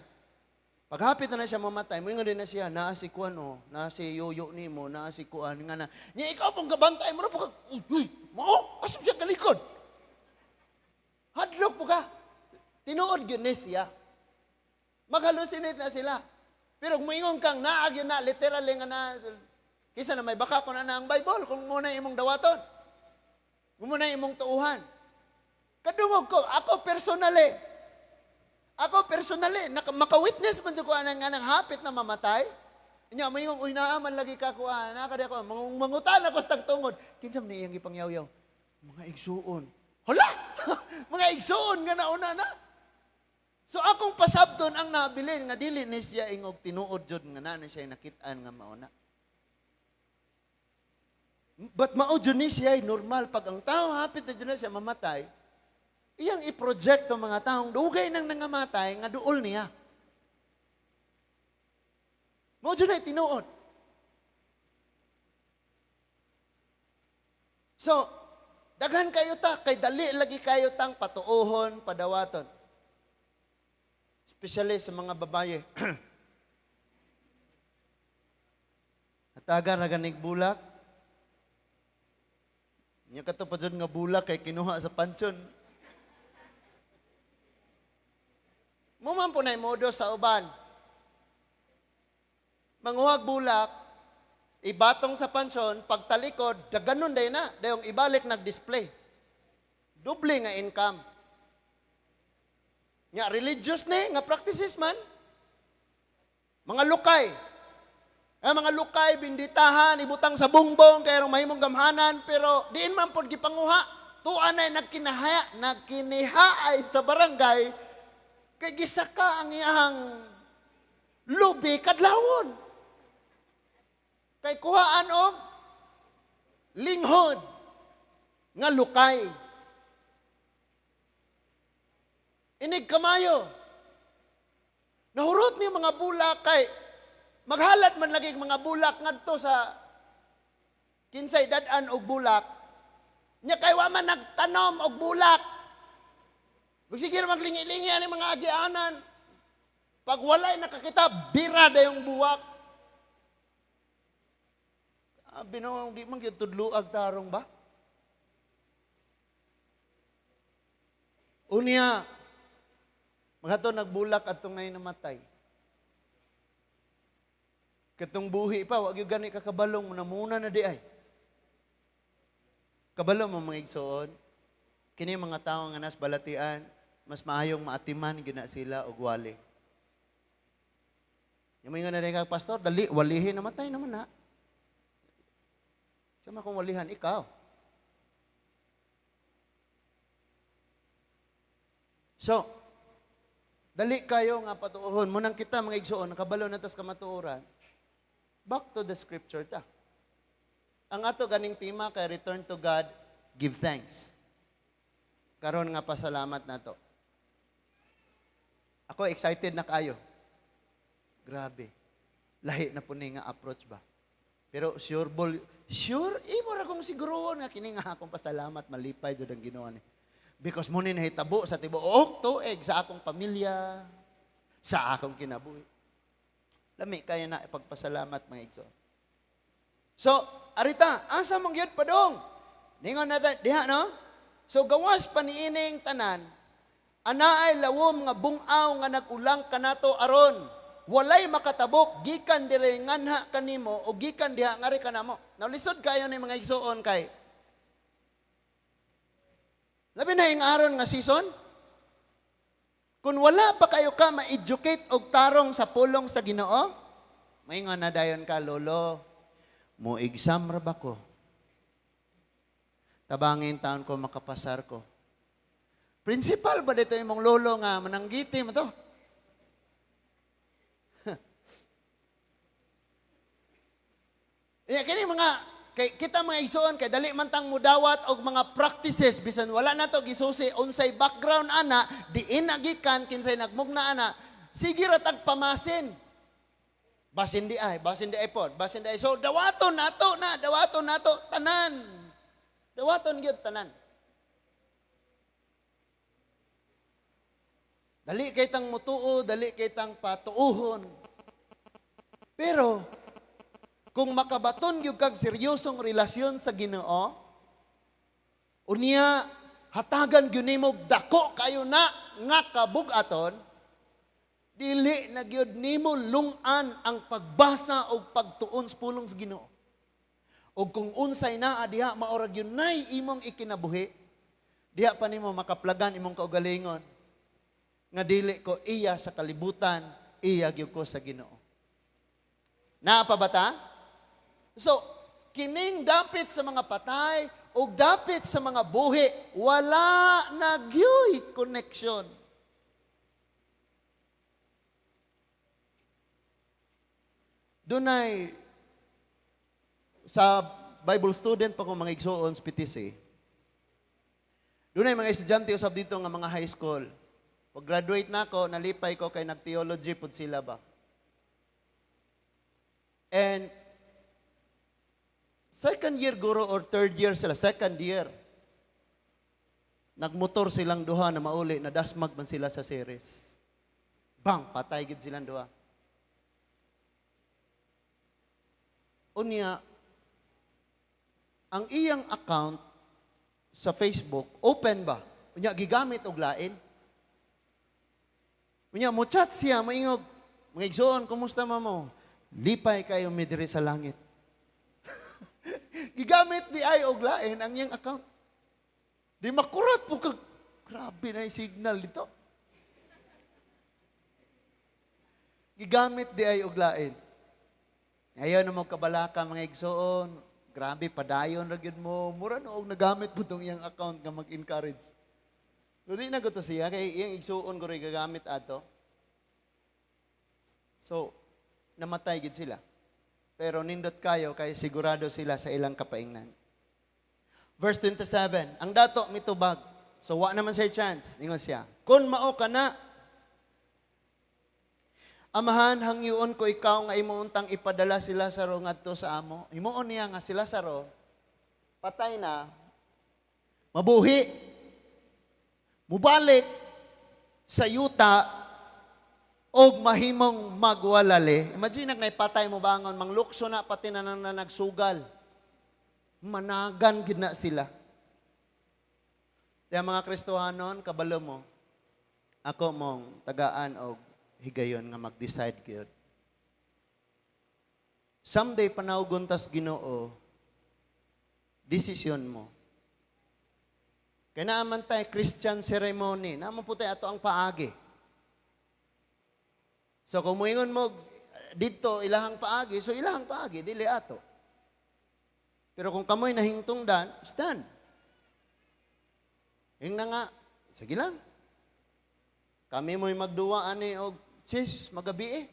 Paghapit na na siya mamatay, moingon din na siya, naa si kuan o, naa si yoyo nimo, naa si kuan, nga na. Nya ikaw pong gabantay mo na po ka, uy, uy, mao, asum siya kalikod. Hadlok po ka. Tinuod gyud ni siya. Maghalusinate na sila. Pero kung moingon kang naa gyud na, literally nga na, kisa na may baka ko na na ang Bible, kung muna imong dawaton. Kung muna imong tuuhan. Kadungog ko, ako personally, maka-witness man sa ko anang anang hapit na mamatay. Nya moingon, uy, naaman lagi ka kuan, naa ka di ako, mangutan ako sa tagtungod. Kinsa man iyang gipangyaw-yaw? Mga igsuon. Hala! Mga igsuon nga nauna na. So akong pasabton ang nabilin nga dili ni siya ingog tinuod jud nga naa ni siya nakit-an nga mauna. But mao jud ni siya ay normal pag ang tao hapit na jud na siya mamatay, iyang i-project ang mga taong dugay nang nangamatay nga duol niya. Mao jud na tinuod. So, daghan kayo ta kay dali lagi kayo tang patuohon, padawaton. Especially sa mga babaye. Hatagan ra ganig bulak. Nya kato pa jud nga bulak kay kinuha sa pansyon. Mo man po na'y modo sa uban. Manguhag bulak, ibatong sa pansyon, pagtalikod, daganon day na, dayong ibalik nag-display. Doble nga income. Nga religious ni, nga practices man. Mga lukay. Ang mga lukay, binditahan, ibutang sa bungbong, kaya rong mahimong gamhanan, pero diin man pod gipanguha. Tuan ay nagkinihaay sa barangay, kay gisaka ang iyang lubi kadlawon. Kay kuhaan og Linghod nga lukay. Inig kamayo. Nahurot ni mga bulak kay maghalat man lagi mga bulak ngadto sa kinsay dad-an og bulak. Nya kay wa man nagtanom og bulak. Sige ra maglingi-lingi ani mga agianan. Pag walay nakakita, bira dayong buwak. Abi no, di man gyud tudluag tarong ba? Unya, maghato nagbulak adtong nay namatay. Katong buhi pa, wag gyud gani kakabalong, muna na di ay. Kabalo mo, mga igsoon, kini mga tawo nga nas balatian, mas maayong maatiman gina sila og wali. Yung mga na ka, "Pastor, dali, walihin, namatay naman na." Siya man kung walihan, ikaw. So, dali kayo nga patuohon. Munang kita, mga igsoon, nakabalo na tas kamatuoran. Back to the scripture ta. Ang ato ganing tema kay return to God, give thanks. Karon nga pasalamat nato. Ako excited na kayo. Grabe. Lahi na po ni nga approach ba. Pero sure ball, sure, imo ra kong siguruon nga kini nga akong pasalamat malipay jud ang Ginoo ni. Because mo ni nahitabo sa tibuok tuig sa akong pamilya, sa akong kinabuhi. Lami kayo na ipagpasalamat, mga igsoon. So, arita, asa mong gyud padong? Ningon na diha, no? So, gawas pa niining tanan, anaay lawom nga bungaw nga nag-ulang kanato aron walay makatabok gikan dire nganha kanimo o gikan diha ngari kanamo. Now, lisod kayo ni mga igsoon kay labi na ing aron nga season. Kung wala pa kayo ka ma-educate og tarong sa pulong sa Ginoo, maingon na dayon ka, "Lolo, mo exam ra ba ko? Tabangin taon ko makapasar ko." Principal ba dito imong lolo nga mananggiti mo to? Eh, kini mga kay kita, mga igsoon, kay dali man tang mudawat og mga practices bisan wala nato gisusi unsay background ana, diin nagikan, kinsay nagmugna ana, sige ra tag pamasin. Basin di ay, basin di ay pod, basin di ay. So dawaton nato na, dawaton nato tanan. Dawaton gyud tanan. Dali kay tang mutuo, dali kay tang patuuhon. Pero kung makabaton gyud kag seryosong relasyon sa Ginoo, unya hatagan gyud nimo dako kayo na nga kabug-aton, dili na gyud nimo lungan ang pagbasa o pagtuon sa pulong sa Ginoo. O kung unsay naa diha mao ra gyud nay imong ikinabuhi, diha pa nimo makaplagan imong kaugalingon nga dili ko iya sa kalibutan, iya gyud ko sa Ginoo. Naa pa ba ta? So, kining dapit sa mga patay o dapit sa mga buhi, wala na gyuy connection. Dunay sa Bible student pa ko, mga igsoon, sa PTC. Dunay mga estudyante usab dito nga mga high school. Pag graduate na ako, nalipay ko kay nag-theology pud sila ba. And second year guro or third year sila, second year. Nagmotor silang duha na mauli, nadasmag man sila sa series. Bang, patay gid silang duha. Unya, ang iyang account sa Facebook, open ba? Unya, gigamit og lain. Unya, mo chat siya, moingog, "Mga igsoon, kumusta mo? Lipay kayo mi diri sa langit." Gigamit di ay og lain ang iyang account. Di makurat po kag, grabe na yung signal dito. Gigamit di ay og lain. Ayaw na mo kabalaka, mga igsoon. Grabe, padayon ra gyud mo. Mura na og nagamit po tong iyang account nga mag-encourage. Pero di na to siya, kay iyang igsuon ko rin gagamit ato. So, namatay gid sila. Pero nindot kayo kay sigurado sila sa ilang kapaingnan. Verse 27, ang dato mitubag. So wa naman siya chance. Ingon siya, "Kung mao ka na, Amahan, hangyoon ko ikaw nga imo untang ipadala si Lazaro ngadto sa amo." Himuon niya nga si Lazaro patay na, mabuhi, mubalik sa yuta og mahimong magwalali. Imagine nag patay mo bangon, manglukso na pati na nang nagsugal. Managan gid na sila. Kaya mga Kristohanon, kabalo mo, ako mong tagaan og higayon nga mag-decide gyud. Someday panawgon tas Ginoo, desisyon mo. Kaya naaman tayo Christian ceremony, naaman po tayo ato ang paagi. So kung muingon mo dito ilahang paagi, so ilahang paagi, dili ato. Pero kung kamoy nahingtungdan, stand. Ingna nga, sige lang. Kami mo'y magduwa ani og sis magabi eh.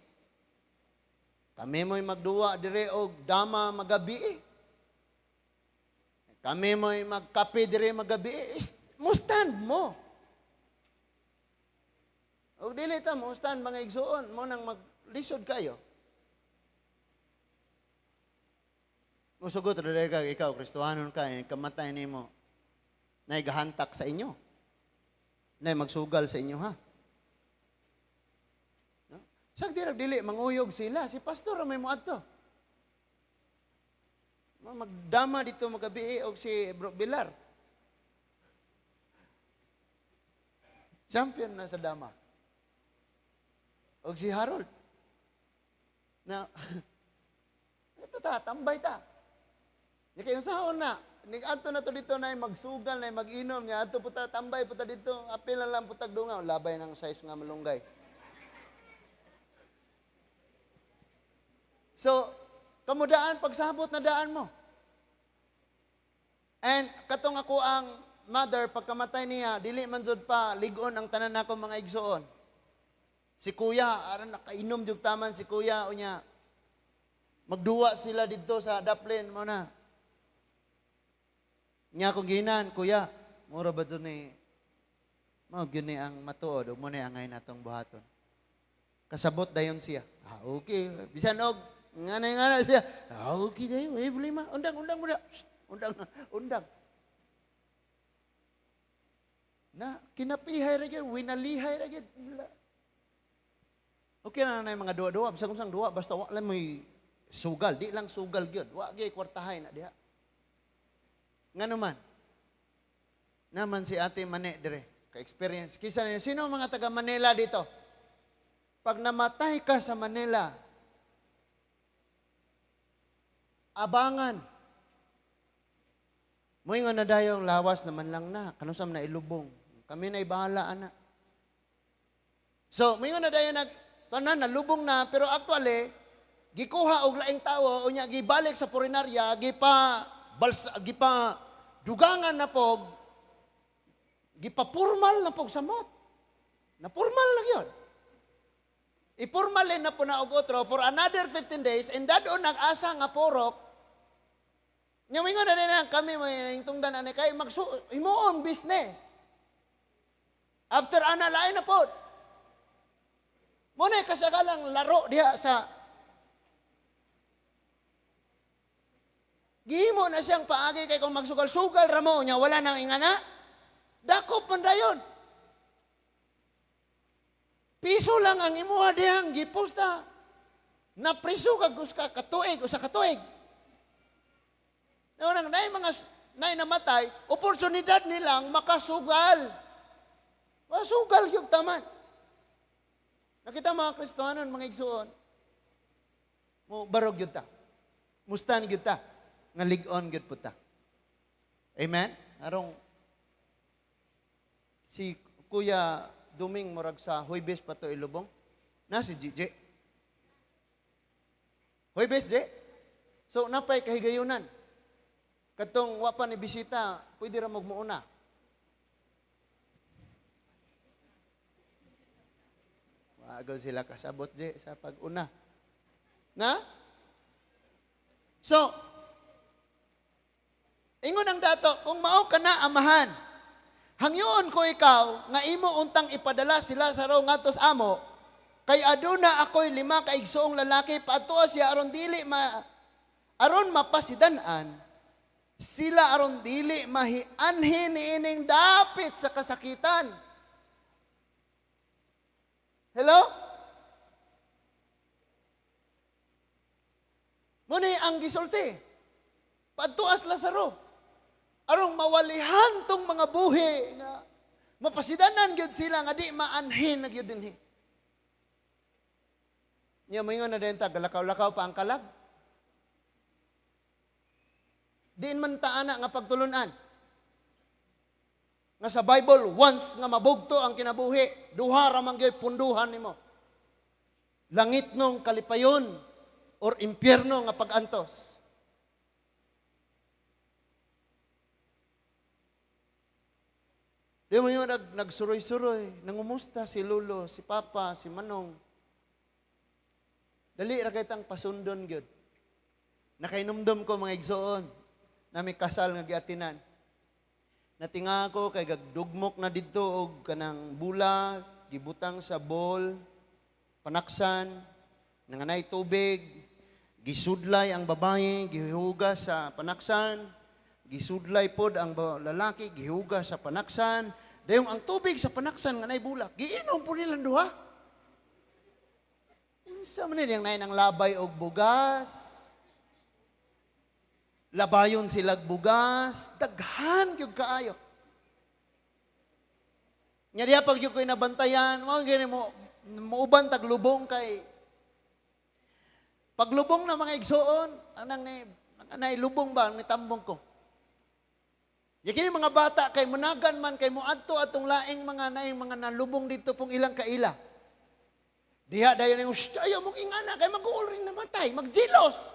Kami mo'y magduwa dire og dama magabi eh. Kami mo'y magkape dire magabi eh. Mo stand mo. Og dili ta mo stand, mga igsuon, mo nang maglisod kayo. Musugot ra ka, ikaw Kristohanon ka, eh, kamatay nimo. Nay gahantak sa inyo. Nay magsugal sa inyo, ha. No? Sag dirag dili manguyog sila, si pastor ra may moadto. Magdama dito magabi og si Bro Bilar. Champion na sa dama. Og si Harold. Na, ito ta, tambay ta. Di kayo sahon na. Adto na to dito na magsugal na mag-inom niya. Adto puta tambay puta dito. Apil na lang putag dungaw. Labay ng size nga malunggay. So, kamudaan, pagsabot na daan mo. And katong ako ang mother, pagkamatay niya, dili man jud pa ligon ang tanan nako mga igsuon. Si kuya, aron nakainom jud taman si kuya unya. Magduwa sila didto sa Daplin mo na. Nya akong ginan, "Kuya, mura ba jud ni mao gyud ni ang matuod ug mo ni angay natong buhaton." Kasabot dayon siya. "Ah, okay." Bisan og ngana ngana siya. "Ah, okay kayo, eh problema. Undang, undang mo na. Shh, undang, undang." Na kinapihay ra gyud, winalihay ra gyud. Okay na na yung mga duwa-duwa, bisan kung sang duwa, basta wa lang may sugal, di lang sugal gyud. Wa gyud kwartahay na diha. Nga naman, naman si Ate Mane dire, ka-experience. Kisa niya, sino ang mga taga Manila dito? Pag namatay ka sa Manila, abangan. Moingon na dayong lawas naman lang na, kanusam na ilubong. Kami na ibahala, ana. So, moingon na dayon nag, tanan, nalubong na, pero actually, gikuha og laing tawo, unya gibalik sa purinarya, gipa, balsa, gipa, dugangan na pog, gipa formal na pog samot. Na formal na yun. Ipurmalin na po na og otro for another 15 days and dadon nag-asa nga porok. Nya mingon na din kami may tungdan ani kay magsu himuon business. After ana lain na pod. Mo na kasagalang laro diha sa gihimo na siyang paagi kay kung magsugal-sugal ra mo nya wala nang ingana. Dakop man dayon. Piso lang ang imuha dihang giposta. Napriso ka guska katuig usa ka tuig. Nang nay mga nay namatay, oportunidad nilang makasugal. Masugal yung taman. Nakita mga Kristohanon, mga igsuon, mo barog yun ta. Mustan gyud ta. Nga lig-on gyud po ta. Amen? Arong si Kuya Duming murag sa Huybes pa to ilubong. Na si GJ. Huybes, J. So, napay kahigayunan. Katong wa pa ni bisita, pwede ra magmuuna. Maagal sila kasabot, J, sa pag-una. Na? So, Ingon ang dato, "Kung mao ka na, Amahan, hangyoon ko ikaw nga imo untang ipadala si Lazaro ngadto sa amo, kay aduna ako'y lima ka igsoong lalaki, paadtoa siya aron dili ma aron mapasidan-an sila, aron dili mahianhin niining dapit sa kasakitan." Hello? Muni ang gisulti. Paadtoas Lazaro. Arong mawalihan tong mga buhi nga mapasidanan gyud sila nga di maanhin na gyud dinhi. Nya moingon na din ta, galakaw-lakaw pa ang kalag. Diin man ta ana nga pagtulunan. Nga sa Bible, once nga mabugto ang kinabuhi, duha ra man gyud punduhan nimo. Langit nong kalipayon or impyerno nga pag-antos. Di mo yun, nagsuroy-suroy, nangumusta si Lolo, si Papa, si Manong. Dali ra kay tang pasundon gyud. Nakainumdum ko, mga igsoon, na may kasal nga giatinan. Natinga ko kay gagdugmok na didto og kanang bula, gibutang sa bowl, panaksan, nanganay tubig, gisudlay ang babae, gihugas sa panaksan, gisudlay pod ang lalaki, gihugas sa panaksan. Dayong ang tubig sa panaksan nga nay bulak, giinom po nilang duha. Unsa man ni nay nang labay og bugas? Labayon silag bugas, daghan gyud kaayo. Nya diha pag gyud ko'y nabantayan, mao gani mo muuban tag lubong, kay paglubong na, mga igsoon, anang ni nay lubong ba ni tambong ko. Ya kini mga bata kay munagan man kay moadto atong laing mga naing mga nalubong dito pong ilang kaila. Diha dayon yung, "Shh, ayaw mong ingana kay mag-uol rin namatay, magjilos."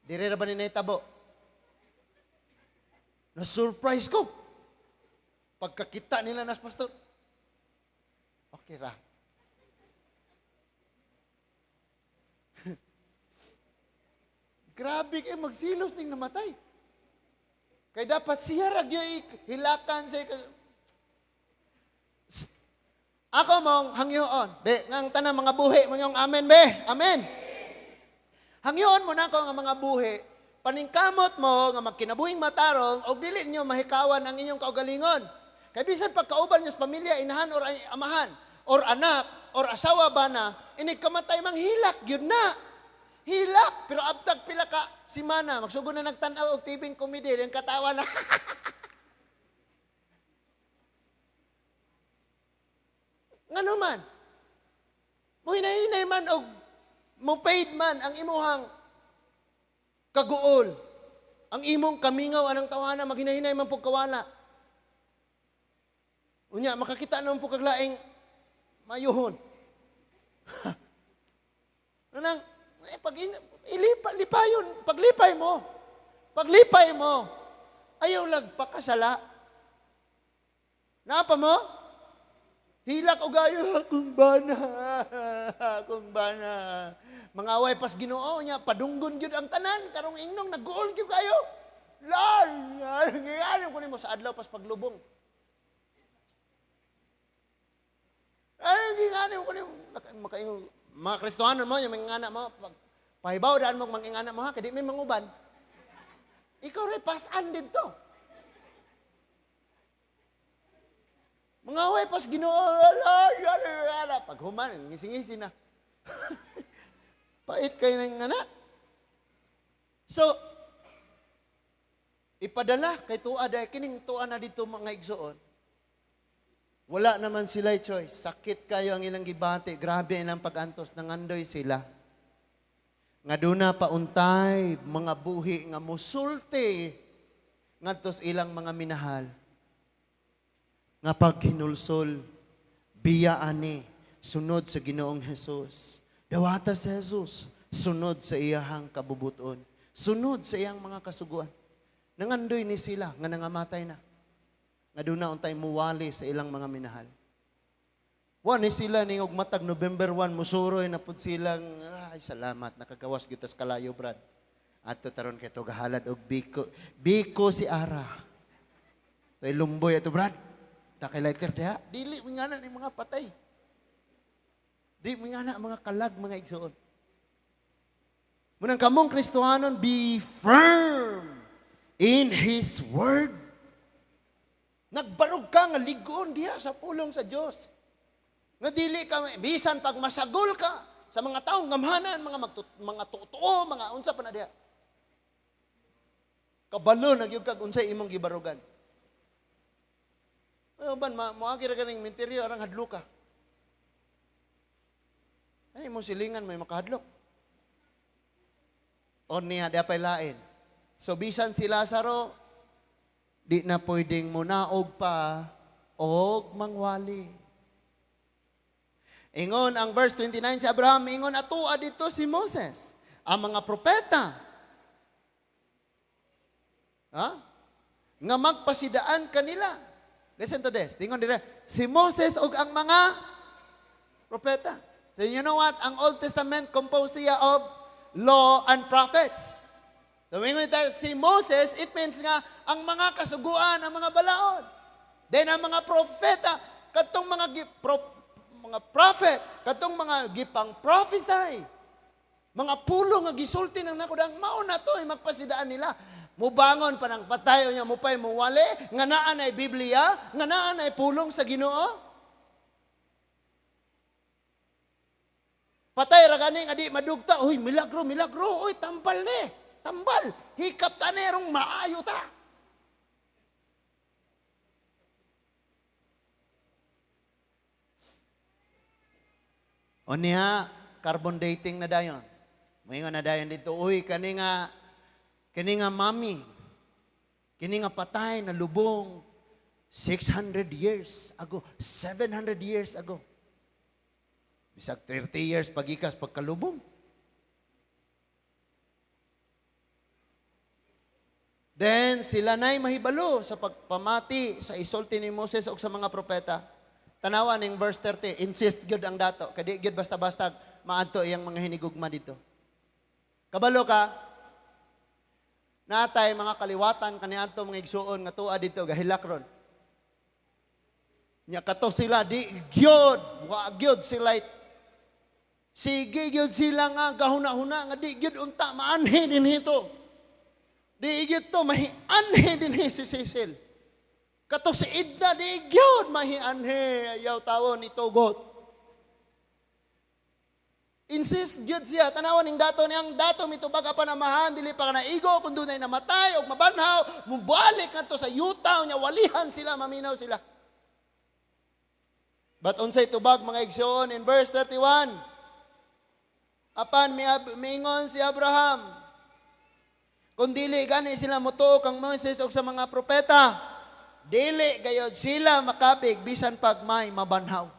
Dire ra ba ni nahitabo? Na-surprise ko. Pagkakita nila nas pastor, okay ra. Grabe kay magsilos ning namatay. Kay dapat siya ra gyud hilakan sa. Sst. Ako mong hangyoon. Be, ngang tanang mga buhi mong amen be. Amen. Hangyoon mo na ako nga mga buhi, paningkamot mo nga magkinabuhing matarong og dili niyo mahikawan ang inyong kaugalingon. Kay bisan pagkauban niyo sa pamilya, inahan or ay amahan, or anak, or asawa bana, inig kamatay manghilak gyud na. Hilak, pero abtag pila ka simana, magsugod na nagtan-aw og TV comedy, yung katawa na. Ngano man? Muhinay-hinay man og mo fade man ang imuhang kaguol. Ang imong kamingaw anang tawana, maghinahinay man pug kawala. Unya makakita naman po kag laing mayuhon. Anang pag ilipa, lipayon, paglipay mo, ayaw lag pakasala. Napa mo? Hilak o gayo, akong bana, akong bana. Mga away pas Ginoo niya, padunggon gyud ang tanan, karong ingnong, nag-guol gyud kayo. Lal, ano ko nimo sa adlaw pas paglubong. Ay, ngano ko nimo, makaingon, mga Kristohanon mo, yung mga ngana mo, pag, pahibaw daan mo mga ngana mo ha, kay di may manguban. Ikaw rin, pasan dito. Mga away pas Ginoo, ala, ala, ala. Pag human, ngising-ngisi na. Pait kayo ng anak. So, ipadala kay tuwa dahil kining tuwa na dito, mga igsoon. Wala naman sila choice. Sakit kayo ang ilang gibati. Grabe ilang pag-antos. Nangandoy sila. Nga duna pa untay mga buhi nga musulti ngadtos ilang mga minahal. Nga paghinulsol, biya ani, sunod sa Ginoong Hesus. Dawata sa Jesus, sunod sa iyahang kabubuton. Sunod sa iyang mga kasuguan. Nangandoy ni sila nga nangamatay na. Nga duna untay muwali sa ilang mga minahal. Wa ni sila ningog matag November 1, musuroy na pud silang, "Ay, salamat, nakagawas gyud tas kalayo, Brad." Ato taron kay to gahalad og biko. Biko si Ara. To'y lumboy ato, Brad. Takay lighter diha. Dili mo nga na ni mga patay. Di mo nga na mga kalag, mga igsoon. Munang kamong Kristohanon, be firm in His Word. Nagbarog ka nga ligon diha sa pulong sa Dios. Nga dili ka, bisan pag masagol ka sa mga taong gamhanan, mga totoo, mga unsa pa na diha. Kabalo na gyud kag unsay imong gibarugan. Ayo ban moagi ra ganing minteryo arang hadlok ka. Ay mo silingan may makahadlok. O niya di pay lain. So bisan si Lazaro di na pwedeng munaog pa og mangwali. Ingon ang verse 29 si Abraham, ingon atua dito si Moses, ang mga propeta. Ha? Nga magpasidaan kanila. Listen to this. Tingon dire, si Moses ug ang mga propeta. So you know what? Ang Old Testament composed siya of law and prophets. So ingon tayo, si Moses, it means nga ang mga kasuguan, ang mga balaod. Then ang mga propeta, katong mga prophet, katong mga gipang prophesy. Mga pulo nga gisulti ng nakudang mao na to ay magpasidaan nila. Mubangon pa ng patayo niya, mupay muwali, nga naa nay Biblia, nga naa nay pulong sa Ginoo. Patay ra gani nga di madugta, uy milagro, milagro, uy tambal ni, tambal, hikap ta ni rong maayo ta. O niya, carbon dating na dayon. Moingon na dayon dito, uy kani nga mami, kini nga patay na lubong 600 years ago, 700 years ago. Bisag 30 years pagikas pagkalubong. Then sila na'y mahibalo sa pagpamati sa isulti ni Moses o sa mga propeta. Tanawa ning verse 30, insist gyud ang dato. Kadi gyud basta-basta maadto iyang mga hinigugma dito. Kabalo ka, natay mga kaliwatan kaniadto mga igsuon nga tuwa dito gahilak ron. Nya kato sila di gyud, wa gyud sila. Sige gyud sila nga gahuna-huna nga di gyud unta maanhi dinhi to. Di gyud to mahianhi dinhi si Cecil. Kato si Edna di gyud mahianhi, ayaw tawon itugot. Insist gyud siya, tanawan ning dato niyang dato mitubag apan amahan dili pa ka naigo kun dunay namatay og mabanhaw, mubalik ngadto sa yuta nya walihan sila, maminaw sila. But unsay tubag mga igsoon in verse 31? Apan miingon si Abraham, kung dili gani sila motuo kang Moses og sa mga propeta, dili gayod sila makabig bisan pag may mabanhaw.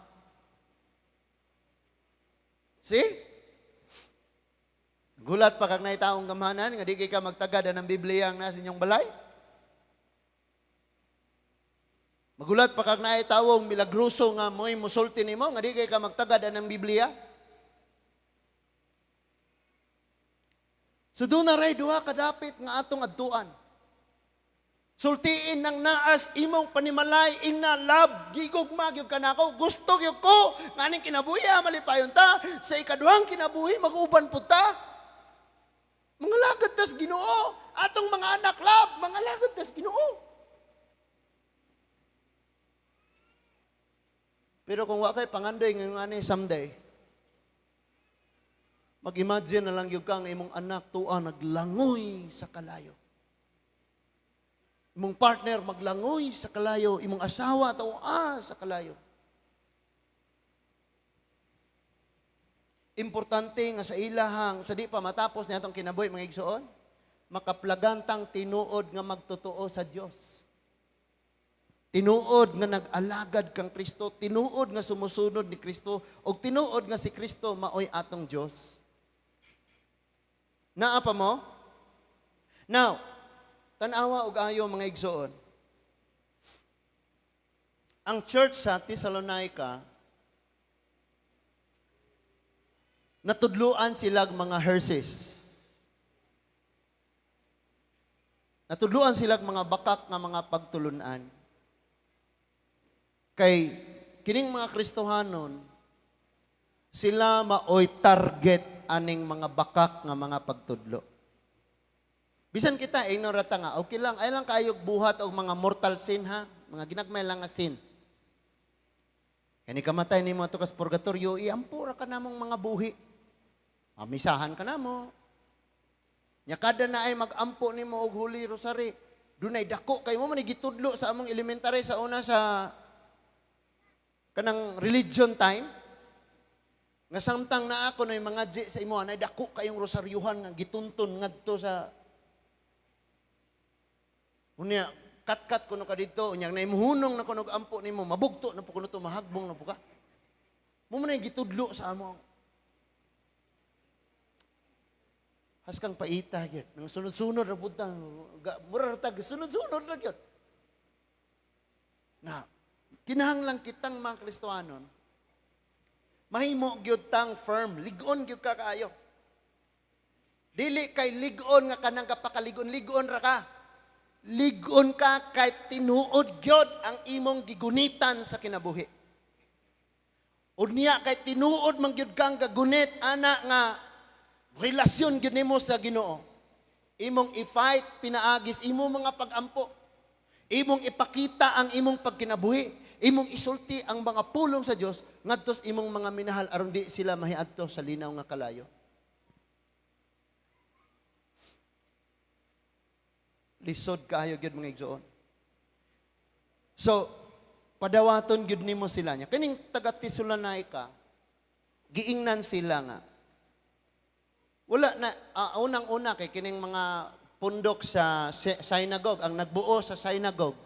See? Gulat pa kag naay taong gamhanan nga di kay ka magtagad ng Biblia ang nasa inyong balay. Magulat pa kag naay tawong milagroso nga mo'y musulti nimo nga di kay ka magtagad ng Biblia. So doon na ray duha kadapit nga atong adtuan. Sultiin ng naas imong panimalay ingna love gigugma gyud kanako, gusto gyud ko nganing kinabuhi malipayon ta sa ikaduhang kinabuhi mag-uban pud ta. Mga lagad tas Ginoo, atong mga anak love, mga lagad tas Ginoo. Pero kung wa kay pangandoy ngayong ani someday, mag-imagine na lang gyud ka nga imong anak tuwa naglangoy sa kalayo. Imong partner maglangoy sa kalayo, imong asawa tuwa sa kalayo. Importante nga sa ilahang, sa di pa matapos niya atong kinabuhi mga igsoon, makaplagantang tinuod nga magtotoo sa Dios. Tinuod nga nag-alagad kang Kristo, tinuod nga sumusunod ni Kristo, ug tinuod nga si Kristo maoy atong Dios. Naa pa mo? Now, tan-awa og ayo mga igsoon. Ang church sa Thessalonica, natudluan silag mga heresies. Natudluan sila og mga bakak nga mga pagtulunan. Kay kining mga Kristohanon, sila maoy target aning mga bakak nga mga pagtudlo. Bisan kita, ingnon ra ta nga, okay lang, ay lang kayog buhat og mga mortal sin ha, mga ginagmay lang nga sin. Kani kamatay nimo ato kas purgatorio, iampo ra ka namong mga buhi. Amisahan ka namo. Nya kada na ay mag-ampo nimo og Holy Rosary, dunay dako kay mo man gitudlo sa among elementary sa una sa kanang religion time. Nga samtang na ako na mga di sa imo, nay dako kayong rosaryuhan nga gitunton ngadto sa. Unya, kat-kat kuno ka dito, unya na imuhunong na kuno og ampo nimo, mabugto na po kuno to, mahagbong na po ka. Mo man gitudlo sa amo. Haskang paita gyud. Nang sunod-sunod ra pud ta. Mura ra tag sunod-sunod ra gyud. Na kinahanglan kitang mga Kristohanon mahimo gyud tang firm, lig-on gyud ka kaayo. Dili kay lig-on nga kanang kapakaligon, lig-on ra ka. Lig-on ka kay tinuod gyud ang imong gigunitan sa kinabuhi. Unya kay tinuod man gyud kang gagunit ana nga relasyon gyud nimo sa Ginoo. Imong i-fight pinaagis imong mga pag-ampo. Imong ipakita ang imong pagkinabuhi. Imong isulti ang mga pulong sa Dios ngadto sa imong mga minahal aron di sila mahiadto sa linaw nga kalayo. Lisod kaayo gyud, mga igsoon. So, padawaton gyud nimo sila niya. Kining taga Tesalonica, giingnan sila nga wala na unang-una kay kining mga pundok sa synagogue, ang nagbuo sa synagogue,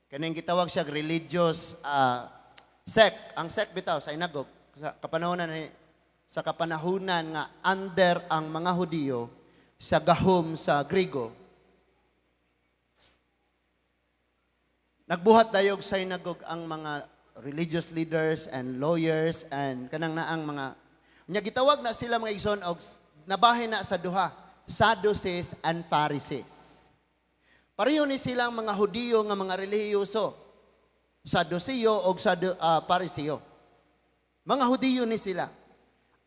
kining gitawag siya religious sect, ang sect bitaw synagogue sa kapanahunan nga under ang mga Hudiyo sa gahom sa Grigo. Nagbuhat dayog synagogue ang mga religious leaders and lawyers and kanang naang mga nya gitawag na sila, mga igsoon, og nabahin na sa duha, Sadducees and Pharisees. Pareho ni silang mga Hudiyo nga mga relihiyoso. Saduceo og Pariseo. Mga Hudiyo ni sila.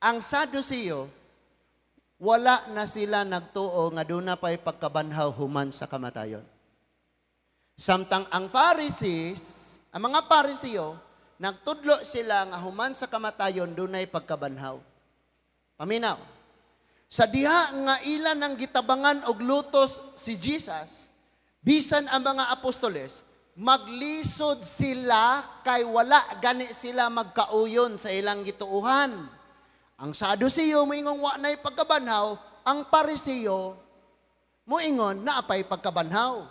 Ang Saduceo, wala na sila nagtuo nga duna pa'y pagkabanhaw human sa kamatayon. Samtang ang Pharisees, ang mga Pariseo, nagtudlo sila nga human sa kamatayon dunay pagkabanhaw. Paminaw. Sa diha nga ilan ang gitabangan og lutos si Jesus, bisan ang mga apostoles, maglisod sila kay wala gani sila magkauyon sa ilang gituuhan. Ang Saduceo moingong wa na'y pagkabanhaw, ang Pariseo moingon naa pa'y pagkabanhaw.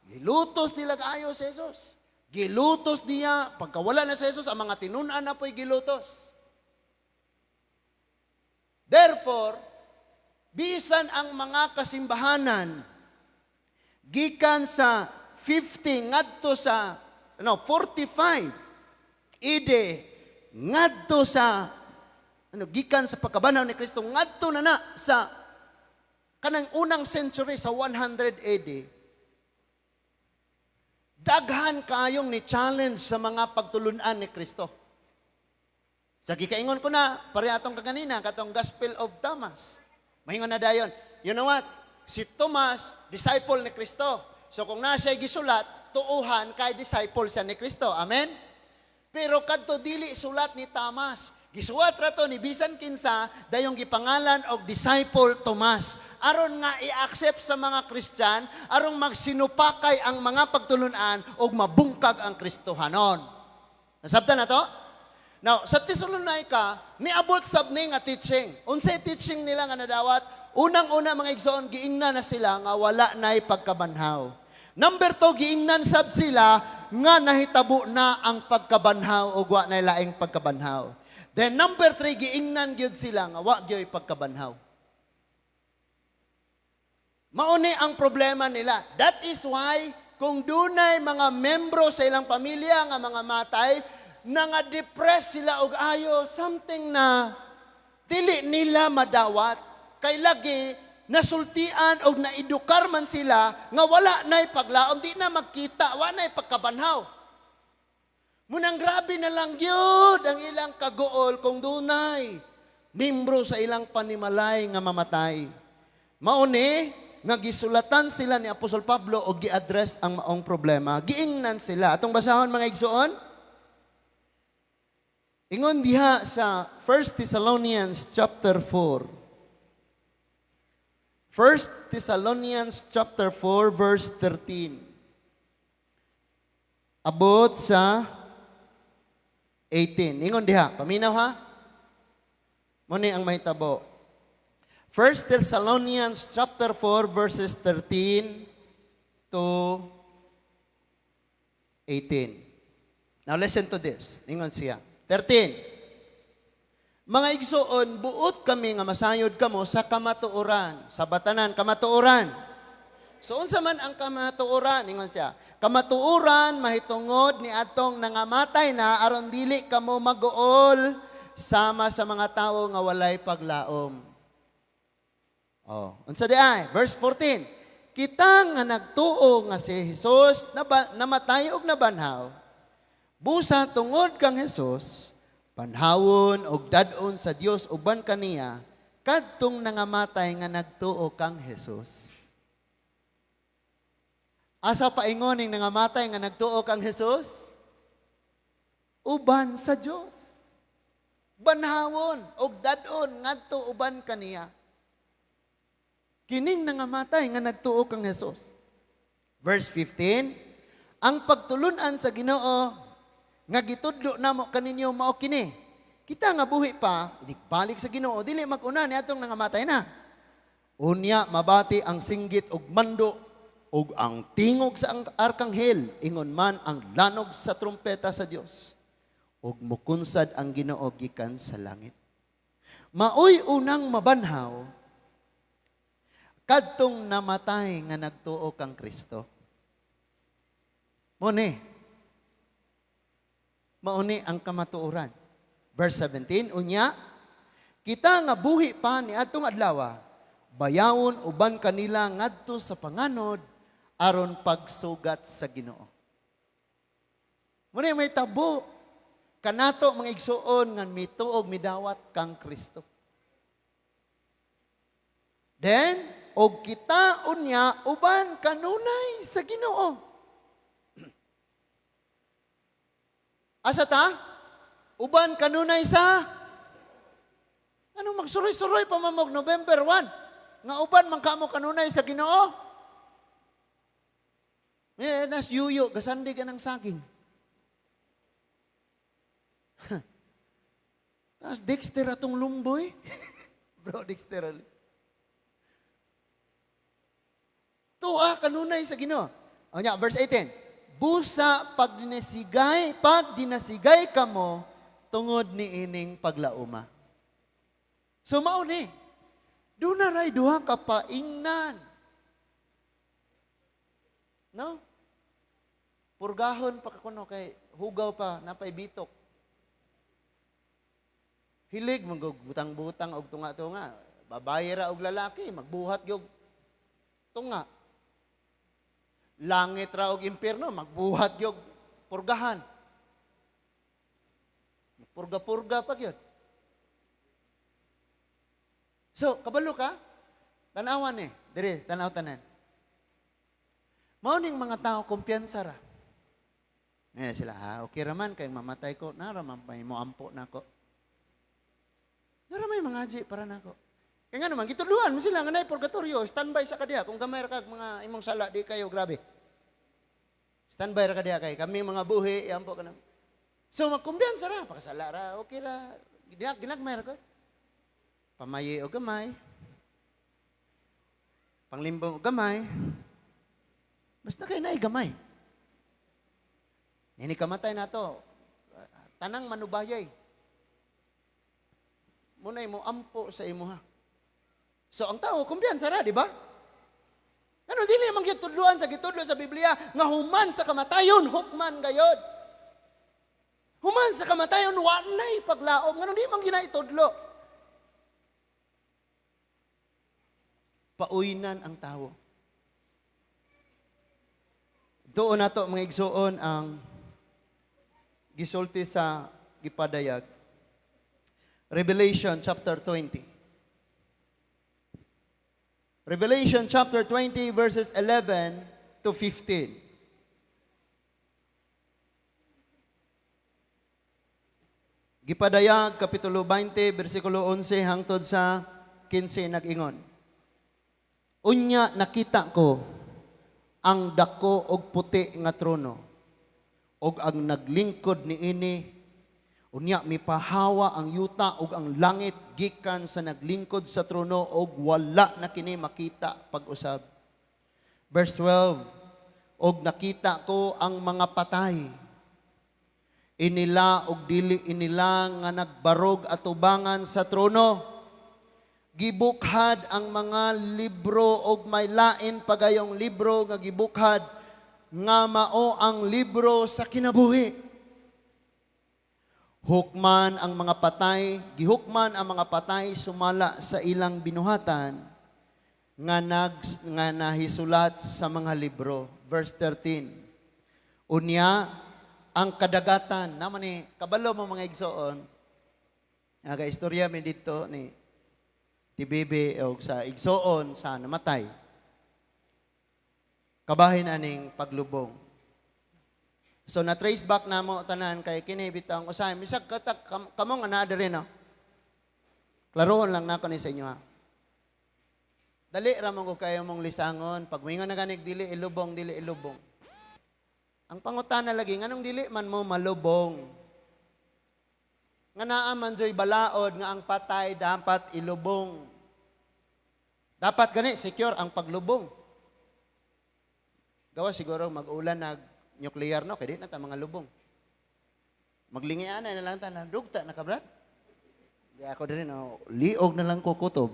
Gilutos nila kaayo si Jesus. Gilutos niya, pagkawala na si Jesus, ang mga tinun-an na po'y gilutos. Therefore, bisan ang mga kasimbahanan, gikan sa 50 ngadto sa no 45 AD ngadto sa ano, gikan sa pagkabanhaw ni Kristo ngadto na na sa kanang unang century sa 100 AD, daghan kayong ni challenge sa mga pagtulunan ni Kristo. Sa gikaingon ko na, pare atong kaganina, katong Gospel of Thomas. Mahingon na dayon. You know what? Si Thomas, disciple ni Kristo. So kung na siya gisulat, tuuhan kay disciple siya ni Kristo. Amen? Pero kadto dili sulat ni Thomas. Gisuwat ra to ni bisan kinsa dayong gipangalan og disciple Tomas. Aron nga i-accept sa mga Christian, aron magsinupakay ang mga pagtulunan og mabungkag ang Kristohanon. Nasabtan na to? Now, sa Thessalonica, niabot sab ni nga teaching. Unsay teaching nila nga nadawat? Unang-una, mga igsoon, giingnan na sila nga wala na'y pagkabanhaw. Number 2, giingnan sab sila nga nahitabo na ang pagkabanhaw o wa na'y laing pagkabanhaw. Then number 3, giingnan gyud sila nga wa gyud pagkabanhaw. Mauni ang problema nila. That is why kung dunay mga membro sa ilang pamilya nga mga matay, na nga depressed sila og ayo, something na dili nila madawat. Kay lagi, Nasultian og naedukar man sila nga wala na'y paglaom, di na magkita, wa na'y pagkabanhaw. Munang grabe na lang gyud ang ilang kaguol kung dunay membro sa ilang panimalay nga mamatay. Mao ni nga gisulatan sila ni Apostol Pablo og gi-address ang maong problema. Giingnan sila. Atong basahon, mga igsoon. Ingon diha sa 1 Thessalonians chapter 4. 1 Thessalonians chapter 4 verse 13. Abot sa 18. Ingon diha, paminaw ha. Mao ni ang mahitabo. 1 Thessalonians chapter 4 verses 13 to 18. Now listen to this. Ingon siya. 13. Mga igsoon, buot kami nga masayod kamo sa kamatuoran. Sa batanan, kamatuoran. So unsa man ang kamatuoran? Ingon siya. Kamatuoran mahitungod ni atong nangamatay na aron dili kamo maguol sama sa mga tawo nga walay paglaom. Oh, unsa di ay? Verse 14. Kita nga nagtuo nga si Jesus namatay og nabanhaw, busa tungod kang Jesus, banhawon og dad-on sa Dios uban kaniya kadtong nangamatay nga nagtuo kang Jesus. Asa paingon ning nangamatay nga nagtuo kang Jesus? Uban sa Dios. Banhawon og dad-on ngadto uban kaniya. Kining nangamatay nga nagtuo kang Jesus. Verse 15, ang pagtulunan sa Ginoo nga gitudlo namo kaninyo mao kini. Kita nga buhi pa, balik sa Ginoo, dili mag-una ni atong nangamatay na. Unya mabati ang singgit og mando ug ang tingog sa arkanghel, ingon man ang lanog sa trumpeta sa Dios. Ug mukunsad ang Ginoo gikan sa langit. Maoy unang mabanhaw kadtong namatay nga nagtuo kang Kristo. Mao ni. Mao ni ang kamatuoran. Verse 17, unya, kita nga buhi pa ni atong adlaw, bayawon uban kanila ngadto sa panganod aron pagsugat sa Ginoo. Mao ni may tabo kanato, mga igsuon, nga mituog midawat kang Kristo. Then, og kita unya uban kanunay sa Ginoo. Asa ta? Uban kanunay sa ano, magsuroy-suroy pa mamog November 1 nga uban man kamo kanunay sa Ginoo. Eh, nas yuyo, gasandi ka ng saging. Tapos Dexter atong lumboy. Bro, Dexter. Tuwa kanunay sa Ginoo. O nya, verse 18. Busa pag dinasigay kamo tungod ni ining paglauma. So mao ni. Duna ray duha ka paingnan. No? Purgahon pa ka kuno kay hugaw pa napay bitok. Hilig man butang-butang og tunga-tunga. Babaye ra og lalaki, magbuhat gyud tunga. Langit ra og impierno, magbuhat gyud purgahan. Purga-purga pa gyud. So, kabalo ka? Tanawan eh. Dire, tanaw tanan. Mao ning mga tao, kumpiyansa ra. Eh, sila, okay raman, kay mamatay ko, nara man may moampo na ko. Nara may mga aji para nako. Kaya nga naman, gitudluan mo sila nga naay purgatorio, standby sa kadiya. Kung gamay ra kag mga imong sala, di kayo grabe. Standby ra kadiya kay kami mga buhi, iampo ka na. So magkumpiyansa ra, pakasala ra, okay ra. Ginagmay ra ko. Pamayi o gamay. Panglimbong o gamay. Basta kay naay gamay. Ini kamatay na to. Tanang manubayay. Munay mo ampo sa imuha. So ang tao, kumpiyansa ra, di ba? Ano, dili man gitudluan sa gitudlo sa Biblia nga human sa kamatayon, hukman gayod. Human sa kamatayon, wa na'y paglaom. Ngano di man ginaitudlo? Pauynan ang tawo. Doon nato, mga igsuon, ang gisulti sa gipadayag. Revelation chapter 20. Revelation chapter 20 verses 11 to 15. Gipadayag kapitulo 20 bersikulo 11 hangtod sa 15, nag-ingon. "Unya nakita ko ang dako og puti nga trono ug ang naglingkod niini. Unya mipahawa ang yuta ug ang langit gikan sa naglingkod sa trono ug wala na kini makita pag-usab." Verse 12, "Og nakita ko ang mga patay, inila og dili inila, nga nagbarog atubangan sa trono. Gibukhad ang mga libro og may lain pagayong libro nga gibukhad nga mao ang libro sa kinabuhi. Hukman ang mga patay, gihukman ang mga patay sumala sa ilang binuhatan nga nahisulat sa mga libro." Verse 13. "Unya ang kadagatan," naman ni kabalo mo, mga igsoon. Naga istorya mi dito ni Tibibi og sa igsoon sa namatay. Kabahin aning paglubong. So na-trace back namo tanan kay kini bitang usahay bisag katak kamo nga naa diri, no. Klarohon lang nako ni sa inyo ha. Dali ra mo ko kayo mong lisangon pag moingon na ganig dili ilubong, dili ilubong. Ang pangutana lagi, nganong dili man mo malubong? Nga naa man joy balaod nga ang patay dapat ilubong. Dapat gani secure ang paglubong. Gawa siguro mag-ulan nag nuclear, no, kay di na ta mga lubong. Maglingian na lang ta na dugta na ka, brad. Di ako diri, no, liog na lang ko kutob.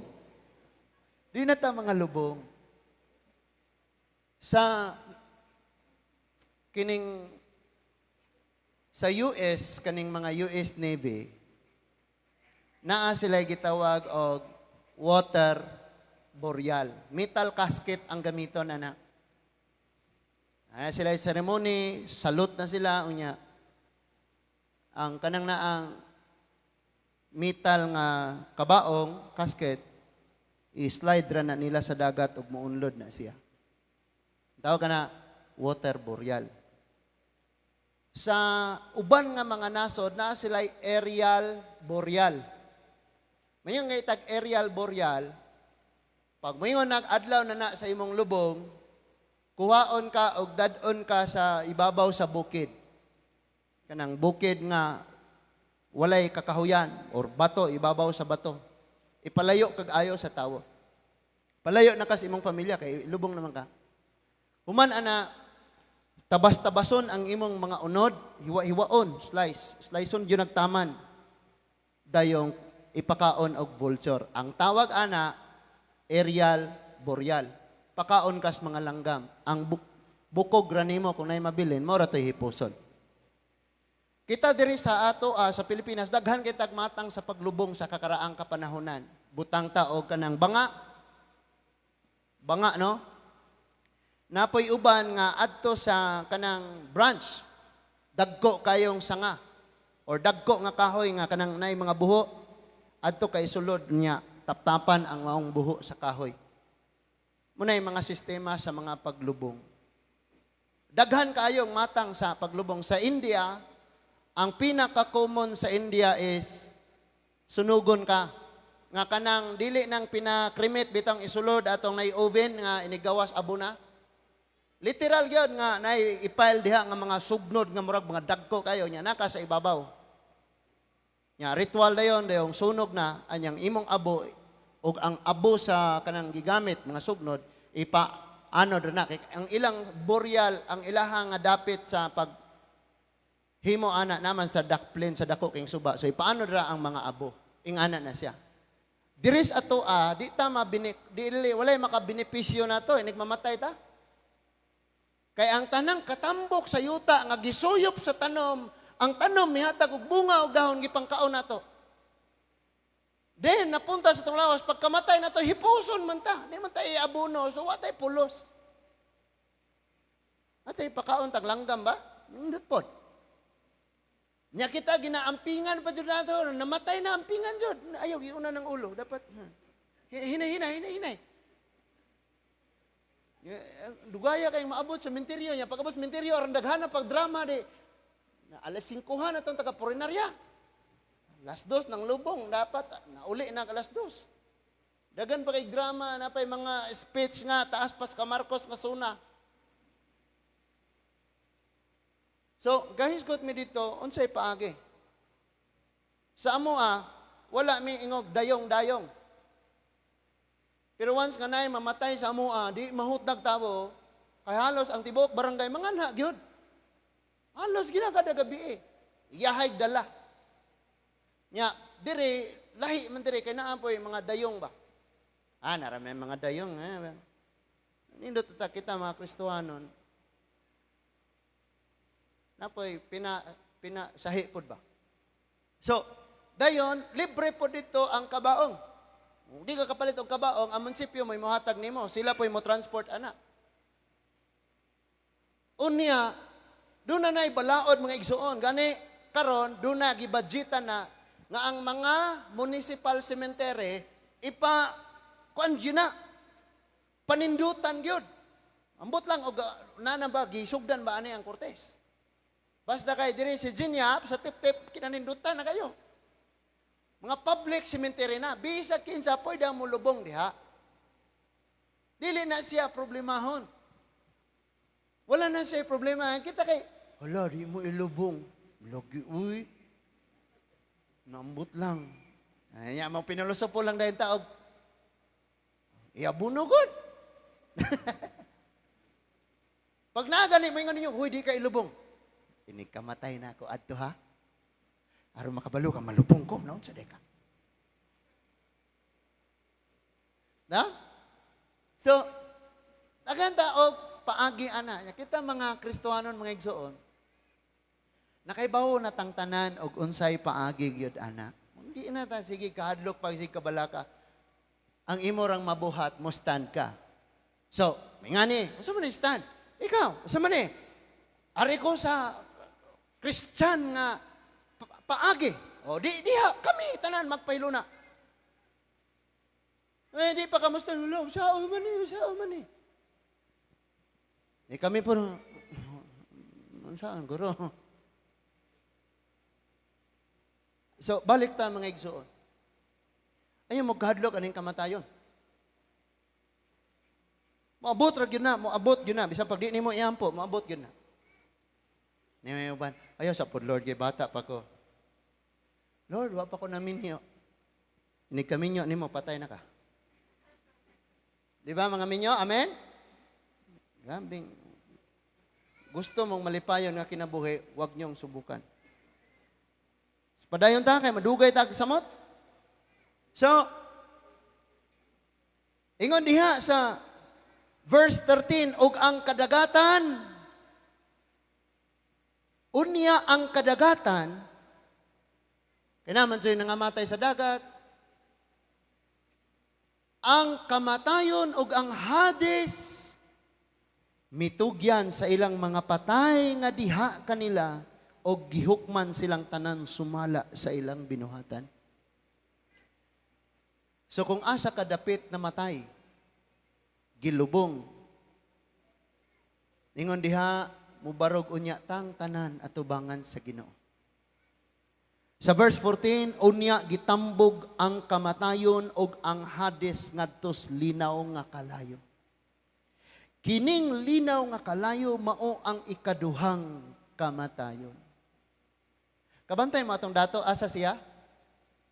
Di na ta mga lubong. Sa kining sa US, kaning mga US Navy, naa sila gitawag og water burial. Metal casket ang gamiton ana. Ana sila ceremony, salute na sila unya. Ang kanang naang metal nga kabaong casket, i-slide ra na nila sa dagat ug muunlod na siya. Tawag kana water burial. Sa uban nga mga nasod na sila aerial burial. Mayon nga itag aerial burial, pag moingon nag-adlaw na na sa imong lubong, kuhaon ka og dad-on ka sa ibabaw sa bukid. Kanang bukid nga walay kakahuyan or bato, ibabaw sa bato. Ipalayo kag ayo sa tawo. Palayo na ka sa imong pamilya kay lubong naman ka. Human ana, tabas-tabason ang imong mga unod, hiwa-hiwaon, slice. Sliceon yun nagtaman. Dayong ipakaon og vulture. Ang tawag ana, aerial burial. Pakaon kas mga langgam. Ang bukog ra nimo kung nay mabilin, mao ra to'y hipuson. Kita diri sa ato sa Pilipinas, daghan kay tagmatang sa paglubong sa kakaraang kapanahonan. Butang ta og kanang banga. Banga, no? Napoy uban nga adto sa kanang branch. Dagko kayong sanga or dagko nga kahoy nga kanang nay mga buho, adto kay sulod niya, taptapan ang maong buho sa kahoy. Muna yung mga sistema sa mga paglubong. Daghan kaayong matang sa paglubong. Sa India, ang pinaka-common sa India is sunugon ka. Nga kanang dili nang pina-cremate bitang isulod atong nay oven nga inigawas abo na. Literal gyud nga nay ipile diha nga mga sugnod nga murag mga dagko kayo nya naka sa ibabaw. Nya ritual dayon, dayong sunog na anyang imong abo ug ang abo sa kanang gigamit mga sugnod ipa ano na kay ang ilang burial, ang ilaha nga dapit sa pag himo ana naman sa duck plane sa dako king suba. So ipaano ra ang mga abo. Ingana na siya. Diris ato di ta mabinik di walay makabenepisyo nato inig mamatay ta. Kay ang tanang katambok sa yuta nga gisuyop sa tanom, ang tanom mihatag og bunga og dahon, gipangkaon nato. Then, napunta sa itong lawas, pagkamatay na to, hipuson man ta. Di man ta iabuno, so wa tay pulos. Atay pakaon tag langgam ba? Nindot pod. Nya kita ginaampingan pa jud nato, namatay na ampingan jud. Ayaw giuna ng ulo, dapat hinay hinay hinay hinay. Dugaya kayong maabot sa menteryo niya. Pag-abot sa menteryo, aron daghana pag drama di. Na alas 5 na itong taga Purinarya. Alas 2 ng lubong, dapat nauli na alas 2. Dagan pa kay drama, na pa'y mga speech nga, taas pas ka Marcos nga suna. So, gahisgot mi dito, unsay paagi? Sa amo wala mi ingog dayong-dayong. Pero once nga naay mamatay sa amo di mahutdag tawo, kay halos ang tibuok barangay manganha gyud. Halos gina kada gabi eh. Yahay dala. Nya, dire lahi man dire kay naa poy mga dayong ba. Ah, narami mga dayong eh. Nindot ta kita mga Kristohanon. Napoy pina pina sahi pod ba. So, dayon libre pod dito ang kabaong. Kung di ka kapalit og kabaong, ang munisipyo mo'y mohatag nimo, sila po'y mo transport ana. Unya, doon na na'y balaod mga igsuon. Gani, karon doon na gibudgetan na nga ang mga municipal cemetery ipa kuan gyud na panindutan gyud. Ambot lang og nana ba gisugdan ba ani ang Cortes. Basta kay diri si Jinyap sa tip-tip kinanindutan na kayo. Mga public cemetery na, bisag kinsa pwede mo lubong diha. Dili na siya problemahon. Wala na siya problema. Kita kay, hala, di mo ilubong. Lagi, uy. Nambot lang. Ay, mo pinulosopo lang dahil taog. Iabuno gud. Pag nagani mo yung ninyo, huy, di ka ilubong. Inikamatay na ako adto ha. Aron makabalo ka, malubong ko. Naon sa deka. Na? So, daghan ta og paagi ana. Kita mga Kristohanon, mga igsoon, nakaibawo na tang tanan og unsay paagi gyud ana. Hindi na ta sige kahadlok pag sige kabalaka. Ang imo rang mabuhat mo stand ka. So, may ngani, unsa man ni stand? Ikaw, unsa man ni? Ari ko sa Christian nga paagi. O di diha kami tanan magpahiluna. Eh di pa kamusta lulo, sao man ni, sao man ni. Eh kami po, saan guro? So, balik ta mga igsoon. Ayaw mo kahadlok aning kamatayon. Moabot ra gyud na, moabot gyud na. Bisan pag di nimo iampo, moabot gyud na. Ni may uban, ayaw sa pod Lord kay bata pa ko. Lord, wa pa ko naminyo. Ini kaminyo nimo patay na ka. Di ba mga minyo? Amen? Grabing. Gusto mong malipayon nga kinabuhi, wag niyong subukan. Padayon ta kay madugay ta samot. So, ingon diha sa verse 13, og ang kadagatan, unya ang kadagatan, kaya naman siya'y nangamatay sa dagat, ang kamatayon og ang Hades, mitugyan sa ilang mga patay nga diha kanila, og gihukman silang tanan sumala sa ilang binuhatan. So kung asa ka dapit na matay, gilubong, ingon diha, mubarog unya tang tanan atubangan sa Ginoo. Sa verse 14, unya gitambog ang kamatayon og ang Hades ngadtos linaw nga kalayo. Kining linaw nga kalayo mao ang ikaduhang kamatayon. Kabantay mo atong dato, asa siya?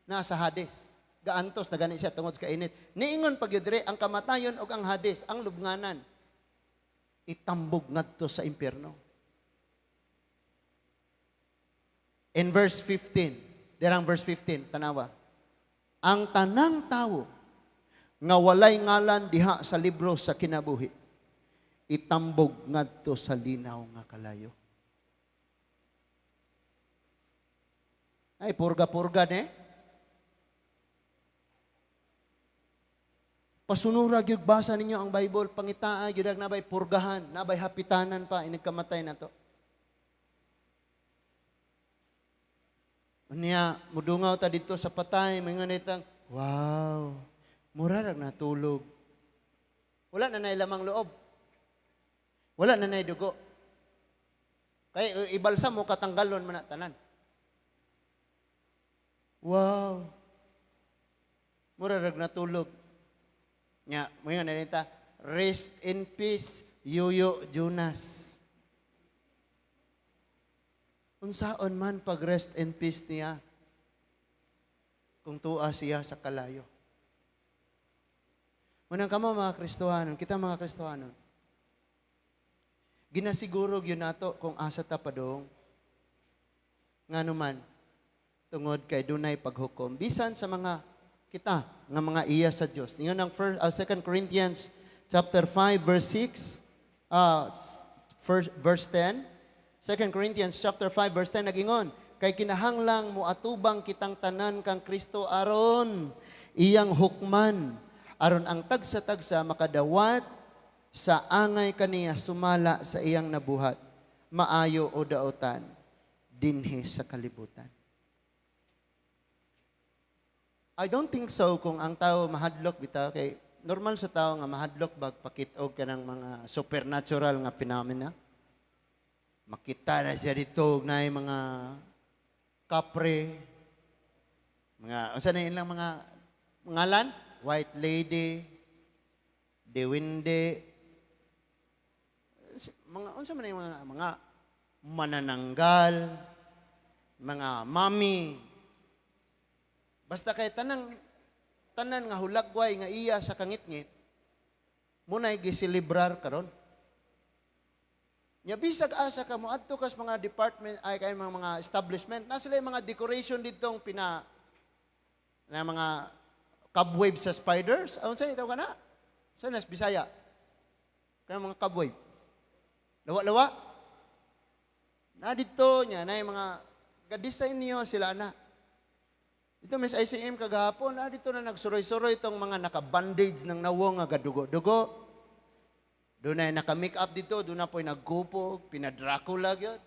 Nasa Hades. Gaantos na gani siya tungod sa kainit. Niingon pag yun dire, ang kamatayon og ang Hades, ang lubnganan, itambog ngadto sa impyerno. In verse 15, dirang verse 15, tanawa. Ang tanang tawo nga walay ngalan diha sa libro sa kinabuhi, itambog ngadto sa linaw nga kalayo. Ay, purga-purga ne. Pasunura gyud basa ninyo ang Bible, pangitaa gyud ang nabay purgahan, nabay hapitanan pa inigkamatay nato. Unya, mudungaw ta dito sa patay, mga nitang, wow, mura rag natulog. Wala na nay lamang loob. Wala na nay dugo. Kay ibalsa mo, katanggalon man na tanan. Wow. Mura rag natulog. Nya, mga nita, rest in peace, Yuyo Jonas. Unsaon man pag rest in peace niya kung tuwa siya sa kalayo. Munang kamo mga Kristohanon, kita mga Kristohanon, ginasiguro gyud nato kung asa ta padung. Ngano man, tungod kay dunay paghukom bisan sa mga kita nga mga iya sa Dios. Ingon ang 2 Corinthians chapter 5 verse 6, first, verse 10. 2 Corinthians chapter 5 verse 10 nagingon, kay kinahanglang moatubang kitang tanan kang Kristo aron iyang hukman, aron ang tagsa-tagsa makadawat sa angay kaniya sumala sa iyang nabuhat, maayo o daotan, dinhi sa kalibutan. I don't think so kung ang tao mahadlok bitaw, kay normal sa tao nga mahadlok bag pakit-og kanang mga supernatural nga phenomena. Makita na siya dito og naay mga kapre, mga unsa na ilang mga ngalan? White Lady, Dewinde, mga unsa man yung mga manananggal, mga mami. Basta kay tanang tanan nga hulagway nga iya sa kangitngit, munay giselebrar karon. Nya bisag asa ka moadto kas mga department ay kay mga establishment, na sila yung mga decoration ditong pina na mga cobweb sa spiders. Aon sa itaw ka na? Sa nas Bisaya? Kanang mga cobweb. Lawa-lawa. Na dito nya na yung mga ga-design niyo sila na. Dito Miss ICM kagahapon, na dito na nagsuroy-suroy itong mga naka-bandage ng nawong nga gadugo-dugo. Doon na naka-make up dito, doon na po'y naggupo, pina-Dracula gyud.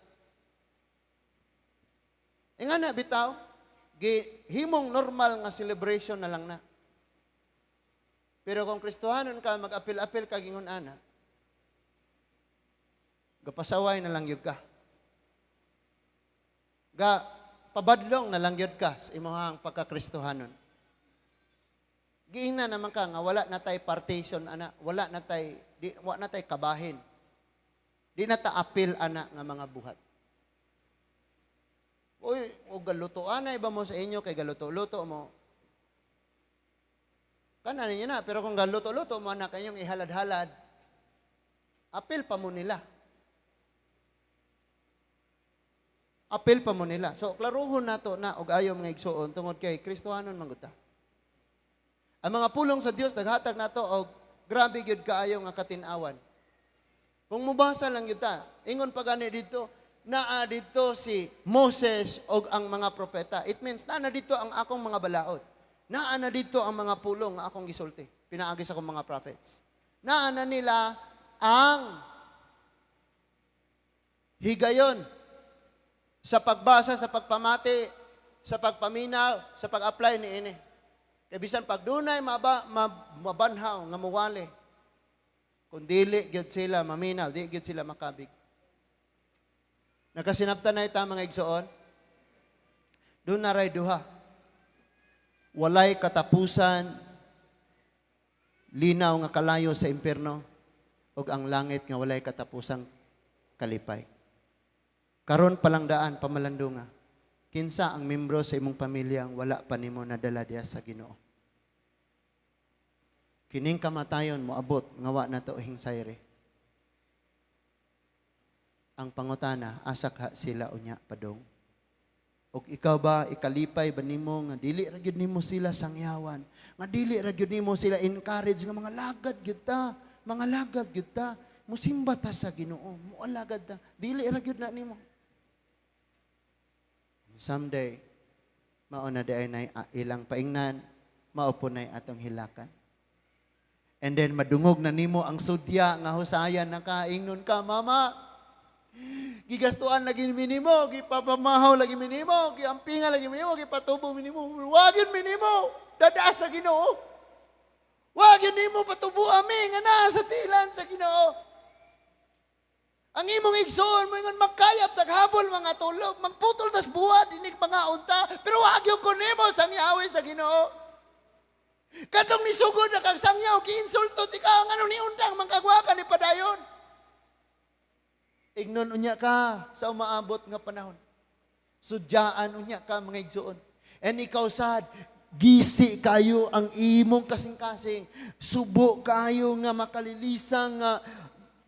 E nga na, bitaw, himong normal nga celebration na lang na. Pero kung Kristohanon ka, mag-apil-apil ka gingon ana, gapasaway na lang yun ka. Ga pabadlong na lang yun ka sa imong pagka-Kristohanon. Giingna naman ka nga wala na tay partition ana, wala na tay di wa na tay kabahin. Di na ta apil ana nga mga buhat. Uy, og galuto ana iba mo sa inyo kay galuto-luto mo. Kana ninyo na, pero kung galuto-luto mo ana kayong ihalad-halad, apil pa mo nila. Apil pa mo nila. So, klaruhon nato na og ayo mga igsuon tungod kay Kristohanon man gud ta. Ang mga pulong sa Dios naghatag nato og grabe gyud kaayo nga katin-awan. Kung mubasa lang gyud ta, ingon pa gani dito, naa dito si Moses og ang mga propeta. It means naa na dito ang akong mga balaod. Naa na dito ang mga pulong nga akong gisulti, pinaagi sa akong mga prophets. Naa na nila ang higayon sa pagbasa, sa pagpamati, sa pagpaminaw, sa pag-apply ni ini. Kay bisan pag dunay mabanhaw nga muwali, kung dili gyud sila maminaw, di gyud sila makabig. Nakasinabtan na ita mga igsoon, doon na ray duha. Walay katapusan, linaw nga kalayo sa impierno, ug ang langit nga walay katapusang kalipay. Karon palang daan, pamalandunga, kinsa ang membro sa imong pamilya ang wala pa nimo nadala diha sa Ginoo. Kining kamatayon moabot nga wa na to hingsayre. Ang pangutana, asa ka sila unya padong? Og ikaw ba ikalipay ba nimo nga dili ra gyud nimo sila sangyawan, nga dili ra gyud nimo sila encourage nga mga lagad gyud ta, mga lagad gyud ta, musimba ta sa Ginoo, moalagad ta, dili ra gyud na nimo. Someday, mao na di ay nay ilang paingnan, mao po nay atong hilakan. And then madungog na nimo ang sudya nga husayan na ka, ingnon ka, "Mama, gigastuan lagi minimo, gipapamahaw lagi minimo, giampinga lagi minimo, gipatubo minimo, wa gyud minimo, dada sa Ginoo. Wa gyud nimo patubo ami nga naa sa tilan sa Ginoo. Ang imong igsoon mo ingon magkayab taghabol mga tulog, magputol tas buhat inig mga unta, pero wa gyud ko nimo sangyawi sa Ginoo. Katong nisugod na kag sangyaw, giinsulto ti ka, ngano ni undang mangkagwa ka ni padayon." Ignon unya ka sa umaabot nga panahon. Sudyaan unya ka, mga igsoon. And ikaw sad, gisi kayo ang imong kasing-kasing. Subo kayo nga makalilisang nga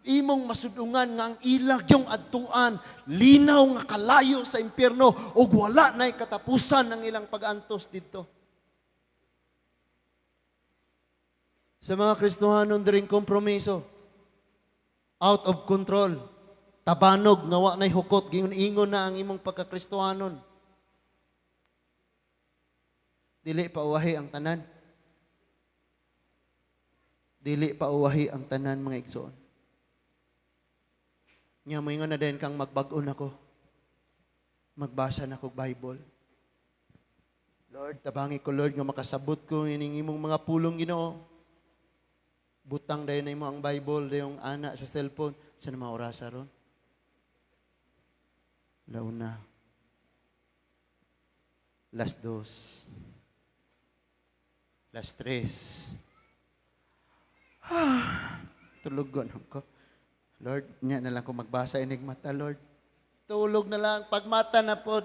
imong masudungan nga ang ilag yung adtuan, linaw nga kalayo sa impyerno ug wala na'y katapusan ng ilang pag-antos didto. Sa mga Kristohanon diring kompromiso, out of control, tabanog nga wa na'y hukot, gingon-ingon na ang imong pagkakristohanon. Dili pa uwahi ang tanan. Dili pa uwahi ang tanan, mga igsoon. Nya moingon na din kang magbag-on ako. Magbasa na kog Bible. Lord, tabangi ko, Lord, nga makasabot ko ining imong mga pulong, Ginoo. Butang dayon na imo ang Bible dayong ana sa cellphone. Sa na mga orasa ron? 1. 2:00. 3:00. Ah, tulog ko. Lord, nya na lang ko magbasa inig mata, Lord. Tulog na lang, pagmata na po.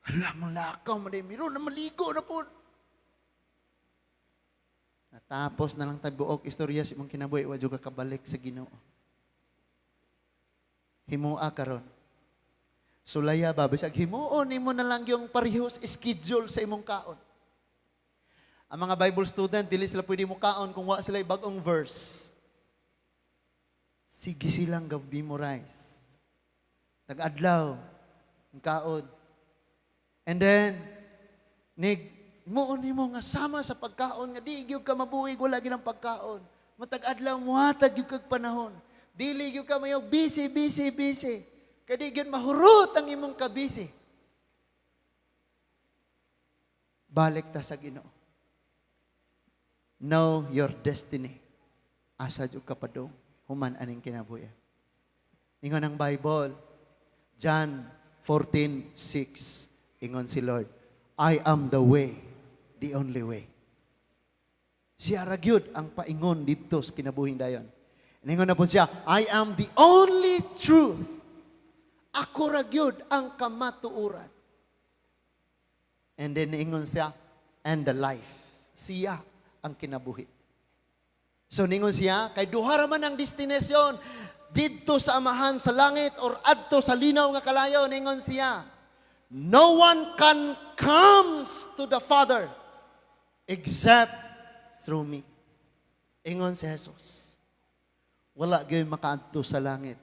Hala, malakaw, man miro na maligo na po. Natapos na lang tayo buok istorya sa imong kinabuhi, wa jud ka kabalik sa Ginoo. Himoa karon. Sulaya ba, bisag himuon nimo na lang yung parehos schedule sa imong kaon. Ang mga Bible student, dili sila pwede mo kaon kung wa sila bagong verse. Sige silang memorize. Tag-adlaw, ang kaon. And then, nig, himuon nimo nga sama sa pagkaon, nga di gyud ka mabuhig, wala gyud ang pagkaon. Matag adlaw, muhatag gyud kag panahon. Dili gyud ka mayo busy, busy, busy. Kay di gyud mahurot ang imong kabisi. Balik ta sa Ginoo. Know your destiny. Asa jud ka padung human aning kinabuhi. Ingon ang Bible, John 14:6, ingon si Lord, "I am the way, the only way." Siya ra gyud ang paingon didto sa kinabuhing dayon. Ingon na po siya, "I am the only truth." Ako ra gyud ang kamatuoran. And then ingon siya, "and the life." Siya ang kinabuhi. So ningon siya, kay duha ra man ang destinasyon, didto sa Amahan sa langit or adto sa linaw nga kalayo, ningon siya, "No one can comes to the Father except through me." Ingon si Jesus. Wala gyud makaadto sa langit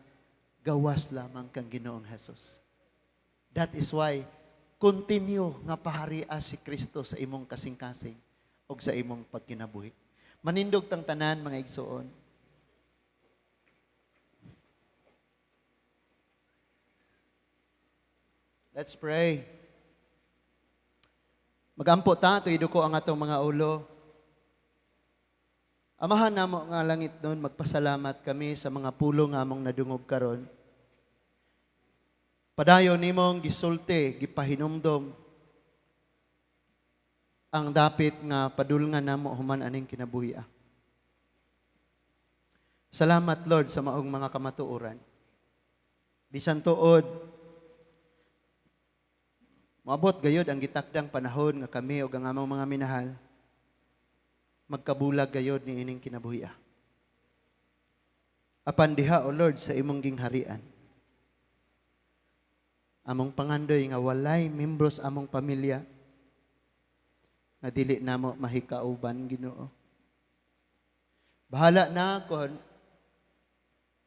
gawas lamang kang Ginoong Jesus. That is why continue nga paharia si Kristo sa imong kasing-kasing ug sa imong pagkinabuhi. Manindog tang tanan, mga igsoon. Let's pray. Magampo ta, tuido ko ang atong mga ulo. Amahan namo nga langit nun, magpasalamat kami sa mga pulong nga among nadungog karon. Padayon nimong gisulti, gipahinumdom ang dapit nga padulngan namo human aning kinabuhi. Salamat, Lord, sa maong mga kamatuoran. Bisan tuod moabot gayod ang gitakdang panahon nga kami ug ang among mga minahal magkabulag gayod ni ining kinabuhi. Apan diha, O Lord, sa imong gingharian, among pangandoy nga walay membros among pamilya nga dili namo mahikauban, Ginoo. Bahala na kon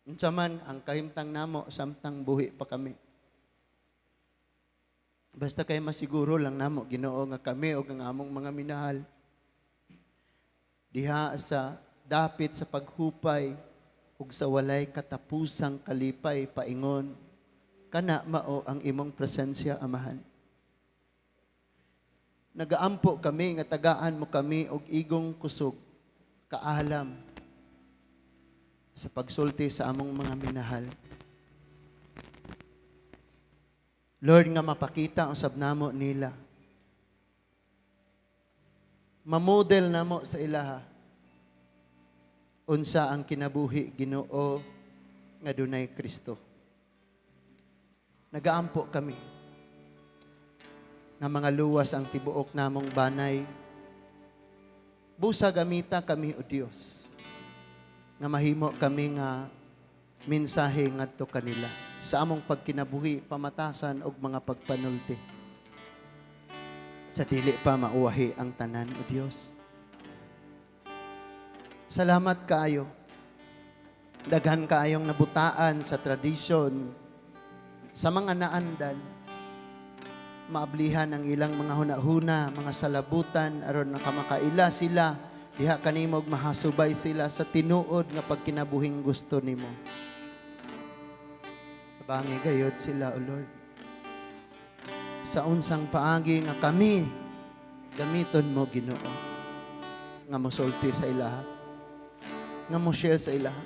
unsa man ang kahimtang namo samtang buhi pa kami. Basta kay masiguro lang namo, Ginoo, nga kami ug ang among mga minahal Diha sa dapit sa paghupay ug sa walay katapusang kalipay paingon kana mao ang imong presensya, Amahan. Nagaampo kami nga tagaan mo kami og igong kusog, kaalam sa pagsulti sa among mga minahal. Lord, nga mapakita usab namo nila. Mamodel namo sa ilaha unsa ang kinabuhi, Ginoo, nga dunay Kristo. Nagaampo kami nga mga luwas ang tibuok namong banay. Busa gamita kami, O Dios, nga mahimo kami nga mensahe ngadto kanila sa among pagkinabuhi, pamatasan og mga pagpanulti. Sa dili pa mauwahi ang tanan, O Dios. Salamat kaayo. Daghan kaayong nabutaan sa tradisyon, sa mga naandan, maablihan ang ilang mga hunahuna, mga salabutan, aron nakamakaila sila, diha kanimo ug mahasubay sila sa tinuod nga pagkinabuhing gusto nimo. Tabangi gayod sila, O Lord. Sa unsang paagi nga kami gamiton mo, Ginoo, nga mosulti sa ilaha, nga mo share sa ilaha.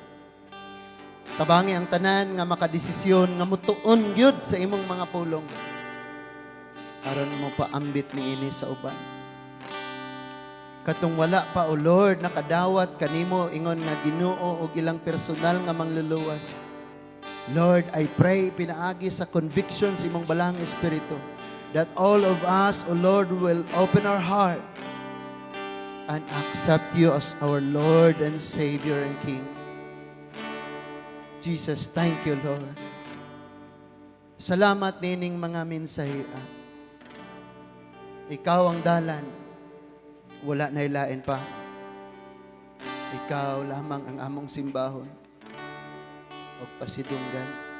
Tabangi ang tanan nga makadesisyon nga mutuon gyud sa imong mga pulong aron mo paambit niini sa uban. Katong wala pa, O Lord, nakadawat kanimo ingon nga Ginoo og ilang personal nga mangluluwas. Lord, I pray pinaagi sa conviction sa imong Balaang Espiritu that all of us, O Lord, will open our heart and accept you as our Lord and Savior and King. Jesus, thank you, Lord. Salamat nining mga mensahe. Ikaw ang dalan. Wala na ilain pa. Ikaw lamang ang among simbahon o pasidunggan.